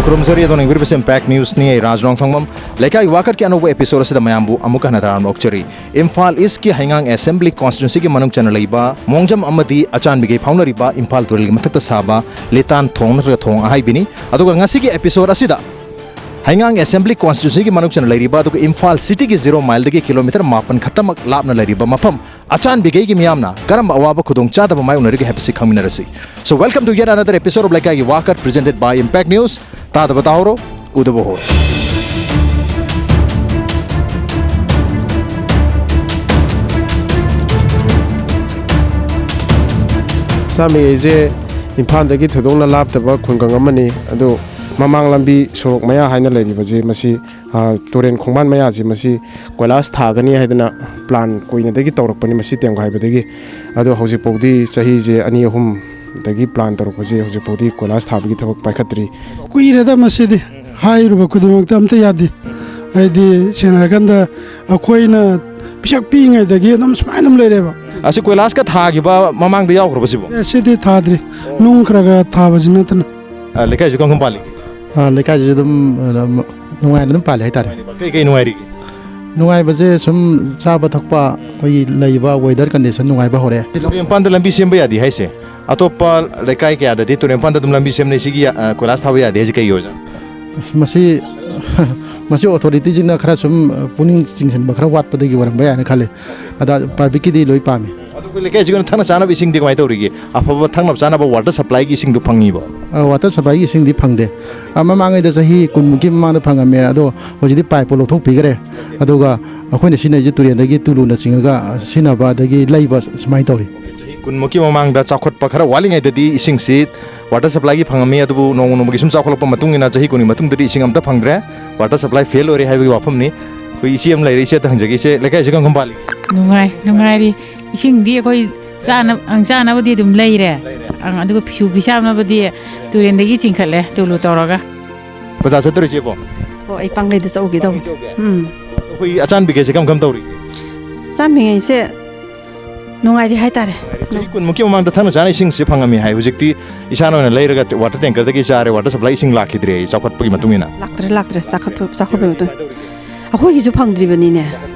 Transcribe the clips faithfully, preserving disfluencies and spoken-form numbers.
ꯈꯨꯔꯨꯝꯖꯔꯤ, ꯑꯗꯣꯝꯅ ꯌꯦꯡꯕꯤꯔꯤꯕꯁꯤ Impact Newsꯅꯤ꯫ ꯑꯩ ꯔꯥꯖ ꯅꯣꯡꯊꯣꯡꯕꯝ꯫ ꯂꯩꯀꯥꯏꯒꯤ ꯋꯥꯀꯠꯀꯤ ꯑꯅꯧꯕ episode ꯑꯁꯤꯗ ꯃꯌꯥꯝꯕꯨ ꯑꯃꯨꯛꯀ ꯍꯟꯅ ꯇꯔꯥꯝꯅ ꯑꯣꯛꯆꯔꯤ꯫ ꯏꯝꯐꯥꯜ Eastꯀꯤ ꯍꯩꯉꯥꯡ Assembly Constituencyꯒꯤ ꯃꯅꯨꯡ ꯆꯟꯅ ꯂꯩꯕ ꯃꯣꯡꯖꯝ ꯑꯃꯗꯤ ꯑꯆꯥꯟꯕꯤꯒꯩ ꯐꯥꯎꯅꯔꯤꯕ ꯏꯝꯐꯥꯜ ꯇꯨꯔꯦꯜꯒꯤ ꯃꯊꯛꯇ ꯁꯥꯕ ꯂꯤꯇꯥꯟ ꯊꯣꯡ ꯅꯠꯇ꯭ꯔꯒ ꯊꯣꯡ ꯑꯍꯥꯏꯕꯤꯅꯤ꯫ ꯑꯗꯨꯒ ꯉꯁꯤꯒꯤ episode ꯑꯁꯤꯗ ꯍꯩꯉꯥꯡ Assembly Constituencyꯒꯤ ꯃꯅꯨꯡ ꯆꯟꯅ ꯂꯩꯔꯤꯕ, ꯑꯗꯨꯒ ꯏꯝꯐꯥꯜ Cityꯒꯤ zero mileꯗꯒꯤ kilometre ꯃꯥꯄꯟ ꯈꯛꯇꯃꯛ ꯂꯥꯞꯅ ꯂꯩꯔꯤꯕ ꯃꯐꯝ ꯑꯆꯥꯟꯕꯤꯒꯩꯒꯤ ꯃꯤꯌꯥꯝꯅ ꯀꯔꯝꯕ ꯑꯋꯥꯕ ꯈꯨꯗꯣꯡꯆꯥꯗꯕ ꯃꯥꯌꯣꯛꯅꯔꯤꯒꯦ ꯍꯥꯏꯕꯁꯤ ꯈꯪꯃꯤꯟꯅꯔꯁꯤ꯫ So, welcome to yet another episode of ꯂꯩꯀꯥꯏꯒꯤ ꯋꯥꯀꯠ, presented by Impact News꯫ ꯇꯥꯗꯕ ꯇꯥꯍꯧꯔꯣ, ꯎꯗꯕ ꯍꯧꯔꯣ꯫ ꯆꯥꯃꯤꯉꯩꯁꯦ ꯏꯝꯐꯥꯜꯗꯒꯤ ꯊꯣꯏꯗꯣꯛꯅ ꯂꯥꯞꯇꯕ ꯈꯨꯡꯒꯪ ꯑꯃꯅꯤ꯫ ꯑꯗꯨ ꯃꯃꯥꯡ ꯂꯝꯕꯤ ꯁꯣꯔꯣꯛ ꯃꯌꯥ ꯍꯥꯏꯅ ꯂꯩꯔꯤꯕꯁꯦ, ꯃꯁꯤ, ꯑ, ꯇꯨꯔꯦꯟ ꯈꯣꯡꯕꯥꯟ ꯃꯌꯥꯁꯦ, ꯃꯁꯤ ꯀꯣꯏꯂꯥꯁ ꯊꯥꯒꯅꯤ ꯍꯥꯏꯗꯅ plan ꯀꯨꯏꯅꯗꯒꯤ ꯇꯧꯔꯛꯄꯅꯤ, ꯃꯁꯤ ꯇꯦꯝꯒꯥꯏꯕꯗꯒꯤ꯫ ꯑꯗꯣ ꯍꯧꯖꯤꯛꯐꯥꯎꯗꯤ ꯆꯍꯤꯁꯦ ꯑꯅꯤ ꯑꯍꯨꯝꯗꯒꯤ plan ꯇꯧꯔꯛꯄꯁꯦ, ꯍꯧꯖꯤꯛꯐꯥꯎꯗꯤ ꯀꯣꯏꯂꯥꯁ ꯊꯥꯕꯒꯤ ꯊꯕꯛ ꯄꯥꯏꯈꯠꯇ꯭ꯔꯤ꯫ ꯀꯨꯏꯔꯦꯗ ꯃꯁꯤꯗꯤ, ꯍꯥꯏꯔꯨꯕ ꯈꯨꯗꯤꯡꯃꯛꯇ ꯑꯝꯇ ꯌꯥꯗꯦ꯫ ꯍꯥꯏꯗꯤ, ꯁꯦꯡꯅ ꯍꯥꯏꯔꯀꯥꯟꯗ, ꯑꯩꯈꯣꯏꯅ ꯄꯤꯁꯛ ꯄꯤꯛꯏꯉꯩꯗꯒꯤ ꯑꯗꯨꯝ ꯁꯨꯃꯥꯏꯅ ꯑꯗꯨꯝ ꯂꯩꯔꯦꯕ꯫ ꯑꯁꯤ ꯀꯣꯏꯂꯥꯁꯀ ꯊꯥꯈꯤꯕ ꯃꯃꯥꯡꯗ ꯌꯥꯎꯈ꯭ꯔꯕ ꯁꯤꯕꯣ? ꯑꯦ, ꯁꯤꯗꯤ ꯊꯥꯗ꯭ꯔꯤ꯫ ꯅꯨꯡ ꯈꯔ ꯈꯔ ꯊꯥꯕꯁꯤ ꯅꯠꯇꯅ꯫ ꯑ, ꯂꯩꯀꯥꯏꯁꯤ ꯀꯔꯝ ꯀꯔꯝ ꯄꯥꯜꯂꯤꯒꯦ? ꯑ, ꯂꯩꯀꯥꯏꯁꯤꯁꯨ ꯑꯗꯨꯝ, ꯑ, ꯅꯨꯡꯉꯥꯏꯅ ꯑꯗꯨꯝ ꯄꯥꯜꯂꯤ ꯍꯥꯏꯇꯥꯔꯦ꯫ ꯀꯩ ꯀꯩ ꯅꯨꯡꯉꯥꯏꯔꯤꯒꯦ? ꯅꯨꯡꯉꯥꯏꯕꯁꯦ ꯁꯨꯝ ꯆꯥꯕ ꯊꯛꯄ, ꯑꯩꯈꯣꯏꯒꯤ ꯂꯩꯕ weather condition ꯅꯨꯡꯉꯥꯏꯕ ꯍꯧꯔꯛꯑꯦ꯫ ꯇꯨꯔꯦꯟ ꯃꯄꯥꯟꯗ ꯂꯝꯕꯤ ꯁꯦꯝꯕ ꯌꯥꯗꯦ ꯍꯥꯏꯁꯦ, ꯑꯇꯣꯞꯄ ꯂꯩꯀꯥꯏ ꯀꯌꯥꯗꯗꯤ ꯇꯨꯔꯦꯟ ꯃꯄꯥꯟꯗ ꯑꯗꯨꯝ ꯂꯝꯕꯤ ꯁꯦꯝꯅꯩ, ꯁꯤꯒꯤ, ꯑ, ꯀꯣꯏꯂꯥꯁ ꯊꯥꯕ ꯌꯥꯗꯦ ꯍꯥꯏꯁꯦ ꯀꯩꯒꯤ ꯑꯣꯏꯖꯥꯠꯅꯣ? ꯑꯁ, ꯃꯁꯤ, ꯃꯁꯤ authorityꯁꯤꯡꯅ ꯈꯔ ꯁꯨꯝ, ꯑ, ꯄꯨꯛꯅꯤꯡ ꯆꯤꯡꯁꯤꯟꯕ ꯈꯔ ꯋꯥꯠꯄꯗꯒꯤ ꯑꯣꯏꯔꯝꯕ ꯌꯥꯏꯅ ꯈꯜꯂꯤ꯫ ꯑꯗ publicꯀꯤꯗꯤ ꯂꯣꯏ ꯄꯥꯝꯃꯤ꯫ ꯑꯗꯣ ꯑꯩꯈꯣꯏ ꯂꯩꯀꯥꯏꯁꯤꯒꯤ ꯑꯣꯏꯅ ꯊꯛꯅ ꯆꯥꯅꯕ ꯏꯁꯤꯡꯗꯤ ꯀꯃꯥꯏꯅ ꯇꯧꯔꯤꯒꯦ? ꯑꯐꯕ ꯊꯛꯅꯕ ꯆꯥꯅꯕ water supplyꯒꯤ ꯏꯁꯤꯡꯗꯣ ꯐꯪꯉꯤꯕꯣ? ꯑ, water supplyꯒꯤ ꯏꯁꯤꯡꯗꯤ ꯐꯪꯗꯦ꯫ ꯑ, ꯃꯃꯥꯡꯉꯩꯗ ꯆꯍꯤ ꯀꯨꯟꯃꯨꯛꯀꯤ ꯃꯃꯥꯡꯗ ꯐꯪꯉꯝꯃꯦ, ꯑꯗꯣ ꯍꯧꯖꯤꯛꯇꯤ pipeꯄꯨ ꯂꯧꯊꯣꯛꯄꯤꯈ꯭ꯔꯦ꯫ ꯑꯗꯨꯒ ꯑꯩꯈꯣꯏꯅ ꯁꯤꯖꯤꯟꯅꯔꯤꯁꯦ ꯇꯨꯔꯦꯟꯗꯒꯤ ꯇꯨꯂꯨꯅ ꯆꯤꯡꯉꯒ, ꯑ, ꯁꯤꯖꯤꯟꯅꯕ ꯑꯗꯒꯤ ꯂꯩꯕ, ꯁꯨꯃꯥꯏꯅ ꯇꯧꯔꯤ꯫ ꯆꯍꯤ ꯀꯨꯟꯃꯨꯛꯀꯤ ꯃꯃꯥꯡꯗ ꯆꯥꯎꯈꯠꯄ ꯈꯔ ꯋꯥꯠꯂꯤꯉꯩꯗꯗꯤ ꯏꯁꯤꯡꯁꯤ water supplyꯒꯤ ꯐꯪꯉꯝꯃꯤ, ꯑꯗꯨꯕꯨ ꯅꯣꯡꯃ ꯅꯣꯡꯃꯒꯤ ꯁꯨꯝ ꯆꯥꯎꯈꯠꯂꯛꯄ ꯃꯇꯨꯡ ꯏꯟꯅ ꯆꯍꯤ ꯀꯨꯟꯒꯤ ꯃꯇꯨꯡꯗꯗꯤ ꯏꯁꯤꯡ ꯑꯝꯇ ꯐꯪꯗ꯭ꯔꯦ꯫ Water supply fail ꯑꯣꯏꯔꯦ ꯍꯥꯏꯕꯒꯤ ꯋꯥꯐꯝꯅꯤ꯫ ꯑꯩꯈꯣꯏ ꯏꯆꯦ ꯑꯃ ꯂꯩꯔꯦ, ꯏꯆꯦꯗ ꯍꯪꯖꯒꯦ꯫ ꯏꯆꯦ, ꯂꯩꯀꯥꯏꯁꯤ ꯀꯔꯝ ꯀꯔꯝ ꯄꯥꯜꯂꯤ? ꯅꯨꯡꯉꯥꯏ, ꯅꯨꯡꯉꯥꯏꯔꯤ꯫ ꯏꯁꯤꯡꯗꯤ ꯑꯩꯈꯣꯏ ꯆꯥꯅ-, ꯑꯪ, ꯆꯥꯅꯕꯗꯤ ꯑꯗꯨꯝ ꯂꯩꯔꯦ꯫ ꯂꯩꯔꯦ꯫ ꯑꯪ, ꯑꯗꯨꯒ ꯐꯤꯁꯨ ꯐꯤꯁꯥꯝꯅꯕꯗꯤ ꯇꯨꯔꯦꯟꯗꯒꯤ ꯆꯤꯡꯈꯠꯂꯦ, ꯇꯨꯂꯨ ꯇꯧꯔꯒ꯫ ꯕꯖꯥꯔ ꯆꯠꯇꯣꯏꯔꯣ ꯏꯆꯦꯕꯣ? ꯑꯣ, ꯑꯩ ꯄꯥꯡꯒꯩꯗ ꯆꯠꯂꯨꯒꯦ ꯇꯧꯕ꯫ ꯄꯥꯡꯒꯩ ꯆꯠꯂꯨꯒꯦ? ꯎꯝ꯫ ꯑꯩꯈꯣꯏ ꯑꯆꯥꯟꯕꯤꯈꯩꯁꯦ ꯀꯔꯝ ꯀꯔꯝ ꯇꯧꯔꯤꯒꯦ? ꯆꯥꯃꯤꯉꯩꯁꯦ ꯅꯨꯡꯉꯥꯏꯔꯤ ꯍꯥꯏꯇꯥꯔꯦ꯫ ꯆꯍꯤ ꯀꯨꯟꯃꯨꯛꯀꯤ ꯃꯃꯥꯡꯗ ꯊꯛꯅ ꯆꯥꯅ ꯏꯁꯤꯡꯁꯦ ꯐꯪꯉꯝꯃꯤ ꯍꯥꯏ, ꯍꯧꯖꯤꯛꯇꯤ ꯏꯁꯥꯅ ꯑꯣꯏꯅ ꯂꯩꯔꯒ ꯋꯥꯇꯔ ꯇꯦꯡꯀꯔꯗꯒꯤ ꯆꯥꯔꯦ, ꯋꯥꯇꯔ ꯁꯄ꯭ꯂꯥꯏ ꯏꯁꯤꯡ ꯂꯥꯛꯈꯤꯗ꯭ꯔꯦ ꯆꯥꯎꯈꯠꯄꯒꯤ ꯃꯇꯨꯡ ꯏꯟꯅ꯫ ꯂꯥꯛꯇ꯭ꯔꯦ, ꯂꯥꯛꯇ꯭ꯔꯦ, ꯆꯥꯎꯈꯠꯄ, ꯆꯥꯎꯈꯠꯄꯒꯤ ꯃꯇꯨꯡ ꯏꯟꯅ꯫ ꯑꯩꯈꯣꯏꯒꯤꯁꯨ ꯐꯪꯗ꯭ꯔꯤꯕꯅꯤꯅꯦ,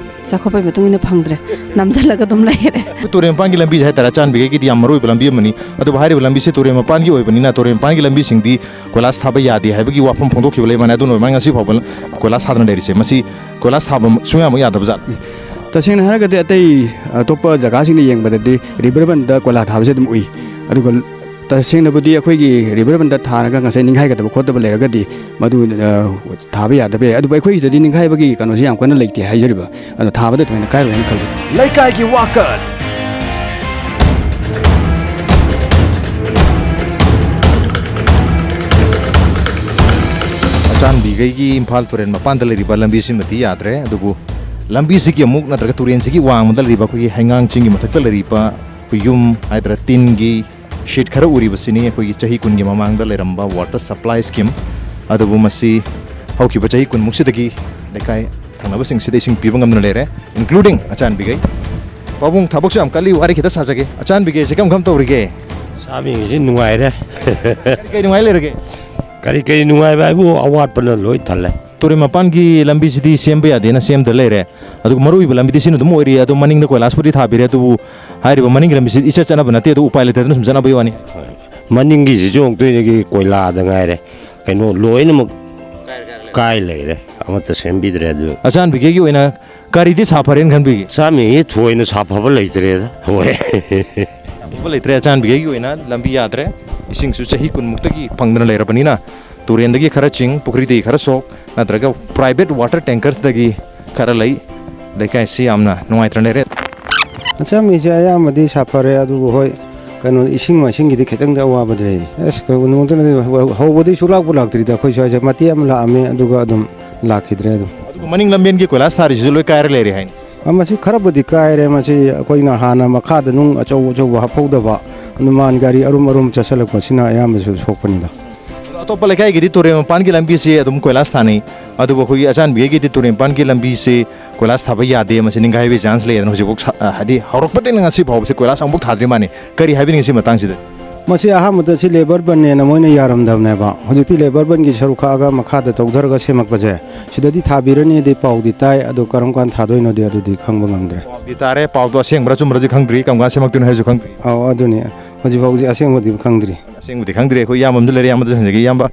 ꯆꯥꯎꯈꯠꯄꯒꯤ ꯃꯇꯨꯡ ꯏꯟꯅ ꯐꯪꯗ꯭ꯔꯦ, ꯅꯝꯁꯤꯜꯂꯒ ꯑꯗꯨꯝ ꯂꯩꯔꯦ꯫ ꯇꯨꯔꯦꯜ ꯃꯄꯥꯟꯒꯤ ꯂꯝꯕꯤꯁꯦ ꯍꯥꯏꯇꯥꯔꯦ, ꯑꯆꯥꯟꯕꯤꯈꯩꯒꯤꯗꯤ ꯌꯥꯝ ꯃꯔꯨ ꯑꯣꯏꯕ ꯂꯝꯕꯤ ꯑꯃꯅꯤ꯫ ꯑꯗꯨꯕꯨ ꯍꯥꯏꯔꯤꯕ ꯂꯝꯕꯤꯁꯦ ꯇꯨꯔꯦꯜ ꯃꯄꯥꯟꯒꯤ ꯑꯣꯏꯕꯅꯤꯅ, ꯇꯨꯔꯦꯜ ꯃꯄꯥꯟꯒꯤ ꯂꯝꯕꯤꯁꯤꯡꯗꯤ ꯀꯣꯏꯂꯥꯁ ꯊꯥꯕ ꯌꯥꯗꯦ ꯍꯥꯏꯕꯒꯤ ꯋꯥꯐꯝ ꯐꯣꯡꯗꯣꯛꯈꯤꯕ ꯂꯩ ꯃꯥꯅꯦ꯫ ꯑꯗꯨꯅ ꯑꯗꯨꯃꯥꯏꯅ ꯉꯁꯤ ꯐꯥꯎꯕ ꯀꯣꯏꯂꯥꯁ ꯊꯥꯗꯅ ꯂꯩꯔꯤꯁꯦ, ꯃꯁꯤ ꯀꯣꯏꯂꯥꯁ ꯊꯥꯕ ꯁꯨꯡꯌꯥꯃꯛ ꯌꯥꯗꯕ ꯖꯥꯠ꯫ ꯇꯁꯦꯡꯅ ꯍꯥꯏꯔꯒꯗꯤ ꯑꯇꯩ ꯑꯇꯣꯞꯄ ꯖꯒꯥꯁꯤꯡꯗ ꯌꯦꯡꯕꯗꯗꯤ ꯔꯤꯚꯔ ꯕꯟꯗ ꯀꯣꯏꯂꯥ ꯊꯥꯕꯁꯦ ꯑꯗꯨꯝ ꯎꯏ꯫ ꯑꯗꯨꯒ ꯇꯁꯦꯡꯅꯕꯨꯗꯤ ꯑꯩꯈꯣꯏꯒꯤ ꯔꯤꯚꯔ ꯕꯟꯗ ꯊꯥꯔꯒ ꯉꯁꯥꯏ ꯅꯤꯡꯈꯥꯏꯒꯗꯕ ꯈꯣꯠꯇꯕ ꯂꯩꯔꯒꯗꯤ ꯃꯗꯨ, ꯑ, ꯊꯥꯕ ꯌꯥꯗꯕ ꯌꯥꯏ꯫ ꯑꯗꯨꯕꯨ ꯑꯩꯈꯣꯏꯁꯤꯗꯗꯤ ꯅꯤꯡꯈꯥꯏꯕꯒꯤ ꯀꯩꯅꯣꯁꯤ ꯌꯥꯝ ꯀꯟꯅ ꯂꯩꯇꯦ ꯍꯥꯏꯖꯔꯤꯕ, ꯑꯗꯣ ꯊꯥꯕꯗ ꯊꯣꯏꯅ ꯀꯥꯏꯔꯣꯏ ꯍꯥꯏꯅ ꯈꯜꯂꯤ꯫ ꯂꯩꯀꯥꯏꯒꯤ ꯋꯥꯀꯠ꯫ ꯑꯆꯥꯟꯕꯤꯈꯩꯒꯤ ꯏꯝꯐꯥꯜ ꯇꯨꯔꯦꯜ ꯃꯄꯥꯟꯗ ꯂꯩꯔꯤꯕ ꯂꯝꯕꯤꯁꯤꯃꯗꯤ ꯌꯥꯗ꯭ꯔꯦ, ꯑꯗꯨꯕꯨ ꯂꯝꯕꯤꯁꯤꯒꯤ ꯑꯃꯨꯛ ꯅꯠꯇ꯭ꯔꯒ ꯇꯨꯔꯦꯜꯁꯤꯒꯤ ꯋꯥꯡꯃꯗ ꯂꯩꯔꯤꯕ ꯑꯩꯈꯣꯏꯒꯤ ꯍꯩꯉꯥꯡ ꯆꯤꯡꯒꯤ ꯃꯊꯛꯇ ꯂꯩꯔꯤꯕ ꯑꯩꯈꯣꯏ ꯌꯨꯝ ꯍꯥꯏꯗ꯭ꯔꯥ, ꯇꯤꯟꯒꯤ ꯁꯤꯠ ꯈꯔ ꯎꯔꯤꯕꯁꯤꯅꯤ ꯑꯩꯈꯣꯏꯒꯤ ꯆꯍꯤ ꯀꯨꯟꯒꯤ ꯃꯃꯥꯡꯗ ꯂꯩꯔꯝꯕ ꯋꯥꯇꯔ ꯁꯄ꯭ꯂꯥꯏ ꯁ꯭ꯀꯤꯝ꯫ ꯑꯗꯨꯕꯨ ꯃꯁꯤ ꯍꯧꯈꯤꯕ ꯆꯍꯤ ꯀꯨꯟꯃꯨꯛꯁꯤꯗꯒꯤ ꯂꯩꯀꯥꯏ ꯊꯪꯅꯕꯁꯤꯡꯁꯤꯗ ꯏꯁꯤꯡ ꯄꯤꯕ ꯉꯝꯗꯅ ꯂꯩꯔꯦ, including ꯑꯆꯥꯟꯕꯤꯒꯩ꯫ ꯄꯥꯕꯨꯡ, ꯊꯕꯛꯁꯨ ꯌꯥꯝ ꯀꯜꯂꯤ, ꯋꯥꯔꯤ ꯈꯤꯇ ꯁꯥꯖꯒꯦ꯫ ꯑꯆꯥꯟꯕꯤꯒꯩꯁꯦ ꯀꯔꯝ ꯀꯔꯝ ꯇꯧꯔꯤꯒꯦ? ꯁꯥꯕꯤꯒꯩꯁꯤ ꯅꯨꯡꯉꯥꯏꯔꯦ꯫ ꯀꯔꯤ ꯀꯔꯤ ꯅꯨꯡꯉꯥꯏ ꯂꯩꯔꯒꯦ? ꯀꯔꯤ ꯀꯔꯤ ꯅꯨꯡꯉꯥꯏꯕ ꯍꯥꯏꯕꯨ ꯑꯋꯥꯠꯄꯅ ꯂꯣꯏ ꯊꯜꯂꯦ꯫ ꯇꯨꯔꯦꯜ ꯃꯄꯥꯟꯒꯤ ꯂꯝꯕꯤꯁꯤꯗꯤ ꯁꯦꯝꯕ ꯌꯥꯗꯦꯅ ꯁꯦꯝꯗ ꯂꯩꯔꯦ꯫ ꯑꯗꯨꯒ ꯃꯔꯨ ꯑꯣꯏꯕ ꯂꯝꯕꯤꯗꯤ ꯁꯤꯅ ꯑꯗꯨꯝ ꯑꯣꯏꯔꯤ꯫ ꯑꯗꯨ ꯃꯅꯤꯡꯗ ꯀꯣꯏꯂꯥꯁꯄꯨꯗꯤ ꯊꯥꯕꯤꯔꯦ, ꯑꯗꯨꯕꯨ ꯍꯥꯏꯔꯤꯕ ꯃꯅꯤꯡꯒꯤ ꯂꯝꯕꯤꯁꯤ ꯏꯆꯠ ꯆꯠꯅꯕ ꯅꯠꯇꯦ, ꯑꯗꯨ ꯎꯄꯥꯏ ꯂꯩꯇꯗꯅ ꯁꯨꯝ ꯆꯠꯅꯕꯒꯤ ꯋꯥꯅꯤ꯫ ꯃꯅꯤꯡꯒꯤꯁꯤꯁꯨ ꯑꯃꯨꯛꯇꯣꯏꯅꯒꯤ ꯀꯣꯏꯂꯥꯗ ꯉꯥꯏꯔꯦ, ꯀꯩꯅꯣ ꯂꯣꯏꯅꯃꯛ ꯀꯥꯏ ꯂꯩꯔꯦ, ꯑꯃꯠꯇ ꯁꯦꯝꯕꯤꯗ꯭ꯔꯦ꯫ ꯑꯗꯨ ꯑꯆꯥꯟꯕꯤꯒꯩꯒꯤ ꯑꯣꯏꯅ ꯀꯔꯤꯗꯤ ꯁꯥꯐꯔꯦꯅ ꯈꯟꯕꯤꯒꯦ? ꯆꯥꯃꯤꯒꯤ ꯊꯣꯏꯅ ꯁꯥꯐꯕ ꯂꯩꯇ꯭ꯔꯦꯗ꯫ ꯍꯣꯏ꯫ ꯁꯥꯐꯕ ꯂꯩꯇ꯭ꯔꯦ, ꯑꯆꯥꯟꯕꯤꯒꯩꯒꯤ ꯑꯣꯏꯅ ꯂꯝꯕꯤ ꯌꯥꯗ꯭ꯔꯦ꯫ ꯏꯁꯤꯡꯁꯨ ꯆꯍꯤ ꯀꯨꯟꯃꯨꯛꯇꯒꯤ ꯐꯪꯗꯅ ꯂꯩꯔꯕꯅꯤꯅ, ꯇꯨꯔꯦꯟꯗꯒꯤ ꯈꯔ ꯆꯤꯡ, ꯄꯨꯈ꯭ꯔꯤꯗꯒꯤ ꯈꯔ ꯁꯣꯛ, ꯅꯠꯇ꯭ꯔꯒ ꯄ꯭ꯔꯥꯏꯚꯦꯠ ꯋꯥꯇꯔ ꯇꯦꯡꯀꯔꯗꯒꯤ ꯈꯔ ꯂꯩ꯫ ꯂꯩꯀꯥꯏꯁꯤ ꯌꯥꯝꯅ ꯅꯨꯡꯉꯥꯏꯇꯅ ꯂꯩꯔꯦ꯫ ꯑꯆꯥꯟꯕꯤꯁꯦ ꯑꯌꯥꯝꯕꯗꯤ ꯁꯥꯐꯔꯦ, ꯑꯗꯨꯕꯨ ꯍꯣꯏ, ꯀꯩꯅꯣ, ꯏꯁꯤꯡ ꯃꯥꯏꯁꯤꯡꯒꯤꯗꯤ ꯈꯤꯇꯪꯗꯤ ꯑꯋꯥꯕꯗꯤ ꯂꯩꯔꯤ꯫ ꯑꯁ, ꯀꯩꯅꯣ, ꯅꯣꯡꯃꯇ ꯅꯠꯇꯦ, ꯍꯧ-, ꯍꯧꯕꯗꯤ ꯁꯨꯡꯂꯥꯛꯄꯨ ꯂꯥꯛꯇ꯭ꯔꯤꯗ꯫ ꯑꯩꯈꯣꯏ ꯁ꯭ꯋꯥꯏꯁꯦ ꯃꯇꯦꯛ ꯑꯃ ꯂꯥꯛꯑꯝꯃꯦ, ꯑꯗꯨꯒ ꯑꯗꯨꯝ ꯂꯥꯛꯈꯤꯗ꯭ꯔꯦ ꯑꯗꯨꯝ꯫ ꯑꯗꯨꯒ ꯃꯅꯤꯡ ꯂꯝꯕꯦꯟꯒꯤ ꯀꯣꯏꯂꯥꯁ ꯊꯥꯔꯤꯁꯤꯁꯨ ꯂꯣꯏ ꯀꯥꯏꯔ ꯂꯩꯔꯦ ꯍꯥꯏꯅꯤ꯫ ꯑ, ꯃꯁꯤ ꯈꯔꯕꯨꯗꯤ ꯀꯥꯏꯔꯦ꯫ ꯃꯁꯤ ꯑꯩꯈꯣꯏꯅ ꯍꯥꯟꯅ ꯃꯈꯥꯗ ꯅꯨꯡ ꯑꯆꯧ ꯑꯆꯧꯕ ꯍꯥꯞꯍꯧꯗꯕ, ꯑꯗꯨ ꯃꯥꯟ ꯒꯥꯔꯤ ꯑꯔꯨꯝ ꯑꯔꯨꯝ ꯆꯠꯁꯜꯂꯛꯄꯁꯤꯅ ꯑꯌꯥꯝꯕꯁꯨ ꯁꯣꯛꯄꯅꯤꯗ꯫ ꯑꯗꯣ ꯑꯇꯣꯞꯄ ꯂꯩꯀꯥꯏꯒꯤꯗꯤ ꯇꯨꯔꯦꯜ ꯃꯄꯥꯟꯒꯤ ꯂꯝꯕꯤꯁꯤ ꯑꯗꯨꯝ ꯀꯣꯏꯂꯥꯁ ꯊꯥꯅꯩ, ꯑꯗꯨꯕꯨ ꯑꯩꯈꯣꯏꯒꯤ ꯑꯆꯥꯟꯕꯤꯒꯩꯒꯤ ꯇꯨꯔꯦꯜ ꯃꯄꯥꯟꯒꯤ ꯂꯝꯕꯤꯁꯤ ꯀꯣꯏꯂꯥꯁ ꯊꯥꯕ ꯌꯥꯗꯦ, ꯃꯁꯤ ꯅꯤꯡꯈꯥꯏꯕꯒꯤ ꯆꯥꯟꯁ ꯂꯩ꯫ ꯑꯗꯨꯅ ꯍꯧꯖꯤꯛꯐꯥꯎ ꯁ-, ꯑ, ꯍꯥꯏꯗꯤ ꯍꯧꯔꯛꯄꯗꯒꯤꯅ ꯉꯁꯤ ꯐꯥꯎꯕꯁꯦ ꯀꯣꯏꯂꯥꯁ ꯑꯃꯨꯛ ꯊꯥꯗ꯭ꯔꯤ ꯃꯥꯅꯤ꯫ ꯀꯔꯤ ꯍꯥꯏꯕꯤꯅꯤꯡꯉꯤ ꯁꯤ ꯃꯇꯥꯡꯁꯤꯗ? ꯃꯁꯤ ꯑꯍꯥꯟꯕꯗ ꯁꯤ ꯂꯦꯕꯔ ꯕꯟꯅꯦꯅ ꯃꯣꯏꯅ ꯌꯥꯔꯝꯗꯕꯅꯦꯕ꯫ ꯍꯧꯖꯤꯛꯇꯤ ꯂꯦꯕꯔ ꯕꯟꯒꯤ ꯁꯔꯨꯛ ꯈꯥꯛꯑꯒ ꯃꯈꯥꯗ ꯇꯧꯊꯔꯒ ꯁꯦꯝꯃꯛꯄꯁꯦ, ꯁꯤꯗꯗꯤ ꯊꯥꯕꯤꯔꯅꯤꯗꯤ ꯄꯥꯎꯗꯤ ꯇꯥꯏ, ꯑꯗꯣ ꯀꯔꯝ ꯀꯥꯟꯗ ꯊꯥꯗꯣꯏꯅꯣꯗꯤ ꯑꯗꯨꯗꯤ ꯈꯪꯕ ꯉꯝꯗ꯭ꯔꯦ꯫ ꯄꯥꯎꯗꯤ ꯇꯥꯔꯦ, ꯄꯥꯎꯗꯣ ꯑꯁꯦꯡꯕ꯭ꯔꯥ ꯑꯆꯨꯝꯕ꯭ꯔꯗꯤ ꯈꯪꯗ꯭ꯔꯤ, ꯀꯔꯝ ꯀꯥꯟꯗ ꯁꯦꯝꯃꯛꯇꯣꯏꯅꯣ ꯍꯥꯏꯕꯁꯨ ꯈꯪꯗ꯭ꯔꯤ꯫ ꯑꯧ, ꯑꯗꯨꯅꯤ꯫ ꯍꯧꯖꯤꯛ ꯐꯥꯎꯕꯗꯤ ꯑꯁꯦꯡꯕꯗꯤ ꯈꯪꯗ꯭ꯔꯤ꯫ ꯑꯁꯦꯡꯕꯗꯤ ꯈꯪꯗ꯭ꯔꯤ꯫ ꯑꯩꯈꯣꯏ ꯏꯌꯥꯝꯕ ꯑꯃꯁꯨ ꯂꯩꯔꯦ, ꯏꯌꯥꯝꯕꯗꯁꯨ ꯍꯪꯖꯒꯦ꯫ ꯏꯌꯥꯝꯕ,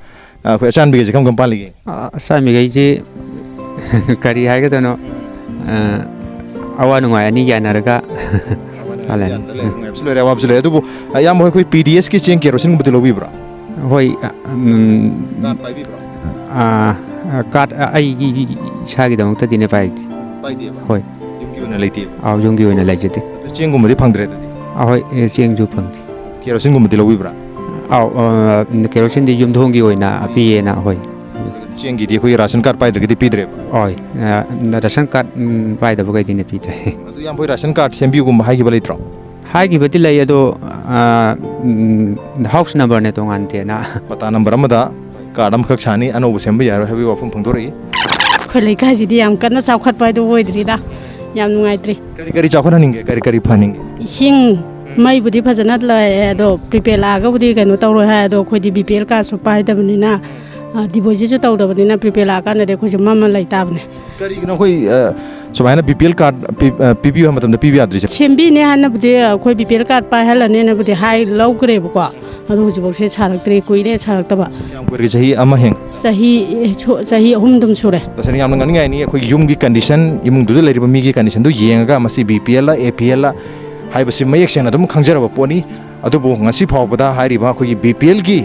ꯑ, ꯑꯩꯈꯣꯏ ꯑꯆꯥꯟꯕꯤꯒꯩꯁꯦ ꯀꯔꯝ ꯀꯔꯝ ꯄꯥꯜꯂꯤꯒꯦ? ꯑ, ꯑꯆꯥꯟꯕꯤꯈꯩꯁꯤ ꯀꯔꯤ ꯍꯥꯏꯒꯗꯣꯏꯅꯣ? ꯑ, ꯑꯋꯥ ꯅꯨꯡꯉꯥꯏ ꯑꯅꯤ ꯌꯥꯅꯔꯒ ꯄꯥꯜꯂꯦ꯫ ꯅꯨꯡꯉꯥꯏꯕꯁꯨ ꯂꯣꯏꯔꯦ, ꯑꯋꯥꯕꯁꯨ ꯂꯣꯏꯔꯦ꯫ ꯑꯗꯨꯕꯨ, ꯑ, ꯏꯌꯥꯝꯕ ꯍꯣꯏ, ꯑꯩꯈꯣꯏ ꯄꯤ ꯗꯤ ꯑꯦꯁꯀꯤ ꯆꯦꯡ ꯀꯦꯔꯣꯁꯤꯟꯒꯨꯝꯕꯗꯤ ꯂꯧꯕꯤꯕ꯭ꯔꯥ? ꯍꯣꯏ, ꯑ, ꯎꯝ, ꯀꯥꯔꯗ ꯄꯥꯏꯕꯤꯕ꯭ꯔꯥ? ꯑ, ꯑ, ꯀꯥꯔꯗ, ꯑ, ꯑꯩ ꯏꯁꯥꯒꯤꯗꯃꯛꯇꯗꯤꯅꯦ ꯄꯥꯏꯗꯦ꯫ ꯄꯥꯏꯗꯦꯕ? ꯍꯣꯏ꯫ ꯌꯨꯝꯒꯤ ꯑꯣꯏꯅ ꯂꯩꯇꯦꯕ? ꯑꯥꯎ, ꯌꯨꯝꯒꯤ ꯑꯣꯏꯅ ꯂꯩꯖꯗꯦ꯫ ꯑꯗꯨ ꯆꯦꯡꯒꯨꯝꯕꯗꯤ ꯐꯪꯗ꯭ꯔꯦ ꯑꯗꯨꯗꯤ? ꯑ, ꯍꯣꯏ, ꯑꯦ, ꯆꯦꯡꯁꯨ ꯐꯪꯗꯦ꯫ ꯀꯦꯔꯣꯁꯤꯟꯒꯨꯝꯕꯗꯤ ꯂꯧꯕꯤꯕ꯭ꯔꯥ? ꯑꯥꯎ, ꯑ, ꯀꯦꯔꯣꯁꯤꯟꯗꯤ ꯌꯨꯝꯊꯣꯡꯒꯤ ꯑꯣꯏꯅ ꯄꯤꯌꯦꯅ, ꯍꯣꯏ꯫ ꯆꯦꯡꯒꯤꯗꯤ ꯑꯩꯈꯣꯏꯒꯤ ꯔꯥꯁꯟ ꯀꯥꯔꯗ ꯄꯥꯏꯗ꯭ꯔꯒꯗꯤ ꯄꯤꯗ꯭ꯔꯦꯕ? ꯍꯣꯏ, ꯑ, ꯔꯥꯁꯟ ꯀꯥꯔꯗ, ꯎꯝ, ꯄꯥꯏꯗꯕꯈꯩꯗꯤꯅꯦ ꯄꯤꯗ꯭ꯔꯦ꯫ ꯑꯗꯨ ꯏꯌꯥꯝꯕ ꯍꯣꯏ ꯔꯥꯁꯟ ꯀꯥꯔꯗ ꯁꯦꯝꯕꯤꯌꯨꯒꯨꯝꯕ ꯍꯥꯏꯈꯤꯕ ꯂꯩꯇ꯭ꯔꯣ? ꯍꯥꯏꯈꯤꯕꯗꯤ ꯂꯩ, ꯑꯗꯣ, ꯑ, ꯎꯝ, ꯍꯥꯎꯁ ꯅꯝꯕꯔꯅꯦ ꯇꯣꯉꯥꯟꯗꯦꯅ꯫ ꯄꯇꯥ ꯅꯝꯕꯔ ꯑꯃꯗ ꯀꯥꯔꯗ ꯑꯃꯈꯛ ꯁꯥꯅꯤ, ꯑꯅꯧꯕ ꯁꯦꯝꯕ ꯌꯥꯔꯣꯏ ꯍꯥꯏꯕꯒꯤ ꯋꯥꯐꯝ ꯐꯣꯡꯗꯣꯔꯛꯏ꯫ ꯑꯩꯈꯣꯏ ꯂꯩꯀꯥꯏꯁꯤꯗꯤ ꯌꯥꯝ ꯀꯟꯅ ꯆꯥꯎꯈꯠꯄ ꯍꯥꯏꯗꯣ ꯑꯣꯏꯗ꯭ꯔꯤꯗ, ꯌꯥꯝ ꯅꯨꯡꯉꯥꯏꯇ꯭ꯔꯤ꯫ ꯀꯔꯤ, ꯀꯔꯤ ꯆꯥꯎꯈꯠꯍꯟꯅꯤꯡꯒꯦ? ꯀꯔꯤ, ꯀꯔꯤ ꯐꯍꯟꯅꯤꯡꯒꯦ? ꯏꯁꯤꯡ, ꯃꯩꯕꯨꯗꯤ ꯐꯖꯅ ꯂꯥꯛꯑꯦ, ꯑꯗꯣ ꯄ꯭ꯔꯤꯄꯦꯗ ꯂꯥꯛꯑꯒꯕꯨꯗꯤ ꯀꯩꯅꯣ ꯇꯧꯔꯣꯏ ꯍꯥꯏ, ꯑꯗꯣ ꯑꯩꯈꯣꯏꯗꯤ ꯕꯤ ꯄꯤ ꯑꯦꯜ ꯀꯥꯔꯗꯁꯨ ꯄꯥꯏꯗꯕꯅꯤꯅ, ꯑ, ꯗꯤꯄꯣꯖꯤꯠꯁꯨ ꯇꯧꯗꯕꯅꯤꯅ ꯄ꯭ꯔꯤꯄꯦꯗ ꯂꯥꯛꯑꯀꯥꯟꯗꯗꯤ ꯑꯩꯈꯣꯏꯁꯨ ꯃꯝꯃ ꯂꯩ ꯇꯥꯕꯅꯦ꯫ ꯀꯔꯤꯒꯤꯅꯣ ꯑꯩꯈꯣꯏ, ꯑ, ꯁꯨꯃꯥꯏꯅ ꯕꯤ ꯄꯤ ꯑꯦꯜ ꯀꯥꯔꯗ ꯄꯤ-, ꯑ, ꯄꯤꯕꯤꯌꯨ ꯍꯥꯏꯕ ꯃꯇꯝꯗ ꯄꯤꯕ ꯌꯥꯗ꯭ꯔꯤꯁꯦ? ꯁꯦꯝꯕꯤꯅꯦ ꯍꯥꯏꯅꯕꯨꯗꯤ ꯑꯩꯈꯣꯏ ꯕꯤ ꯄꯤ ꯑꯦꯜ ꯀꯥꯔꯗ ꯄꯥꯏꯍꯜꯂꯅꯦꯅꯕꯨꯗꯤ ꯍꯥꯏ ꯂꯧꯈ꯭ꯔꯦꯕꯀꯣ, ꯑꯗꯣ ꯍꯧꯖꯤꯛꯐꯥꯎꯁꯦ ꯁꯥꯔꯛꯇ꯭ꯔꯤ, ꯀꯨꯏꯔꯦ ꯁꯥꯔꯛꯇꯕ꯫ ꯀꯌꯥꯝ ꯀꯨꯏꯔꯒꯦ? ꯆꯍꯤ ꯑꯃ ꯍꯦꯟ? ꯆꯍꯤ, ꯁꯨ-, ꯆꯍꯤ ꯑꯍꯨꯝ ꯑꯗꯨꯝ ꯁꯨꯔꯦ꯫ ꯇꯁꯦꯡꯅ ꯌꯥꯝꯅ ꯉꯥꯡꯅꯤꯡꯉꯥꯏꯅꯤ꯫ ꯑꯩꯈꯣꯏ ꯌꯨꯝꯒꯤ ꯀꯟꯗꯤꯁꯟ, ꯏꯃꯨꯡꯗꯨꯗ ꯂꯩꯔꯤꯕ ꯃꯤꯒꯤ ꯀꯟꯗꯤꯁꯟꯗꯨ ꯌꯦꯡꯉꯒ ꯃꯁꯤ ꯕꯤ ꯄꯤ ꯑꯦꯜꯂ, ꯑꯦ ꯄꯤ ꯑꯦꯜꯂ ꯍꯥꯏꯕꯁꯤ ꯃꯌꯦꯛ ꯁꯦꯡꯅ ꯑꯗꯨꯝ ꯈꯪꯖꯔꯕ ꯄꯣꯠꯅꯤ꯫ ꯑꯗꯨꯕꯨ ꯉꯁꯤ ꯐꯥꯎꯕꯗ ꯍꯥꯏꯔꯤꯕ ꯑꯩꯈꯣꯏꯒꯤ ꯕꯤ ꯄꯤ ꯑꯦꯜꯒꯤ,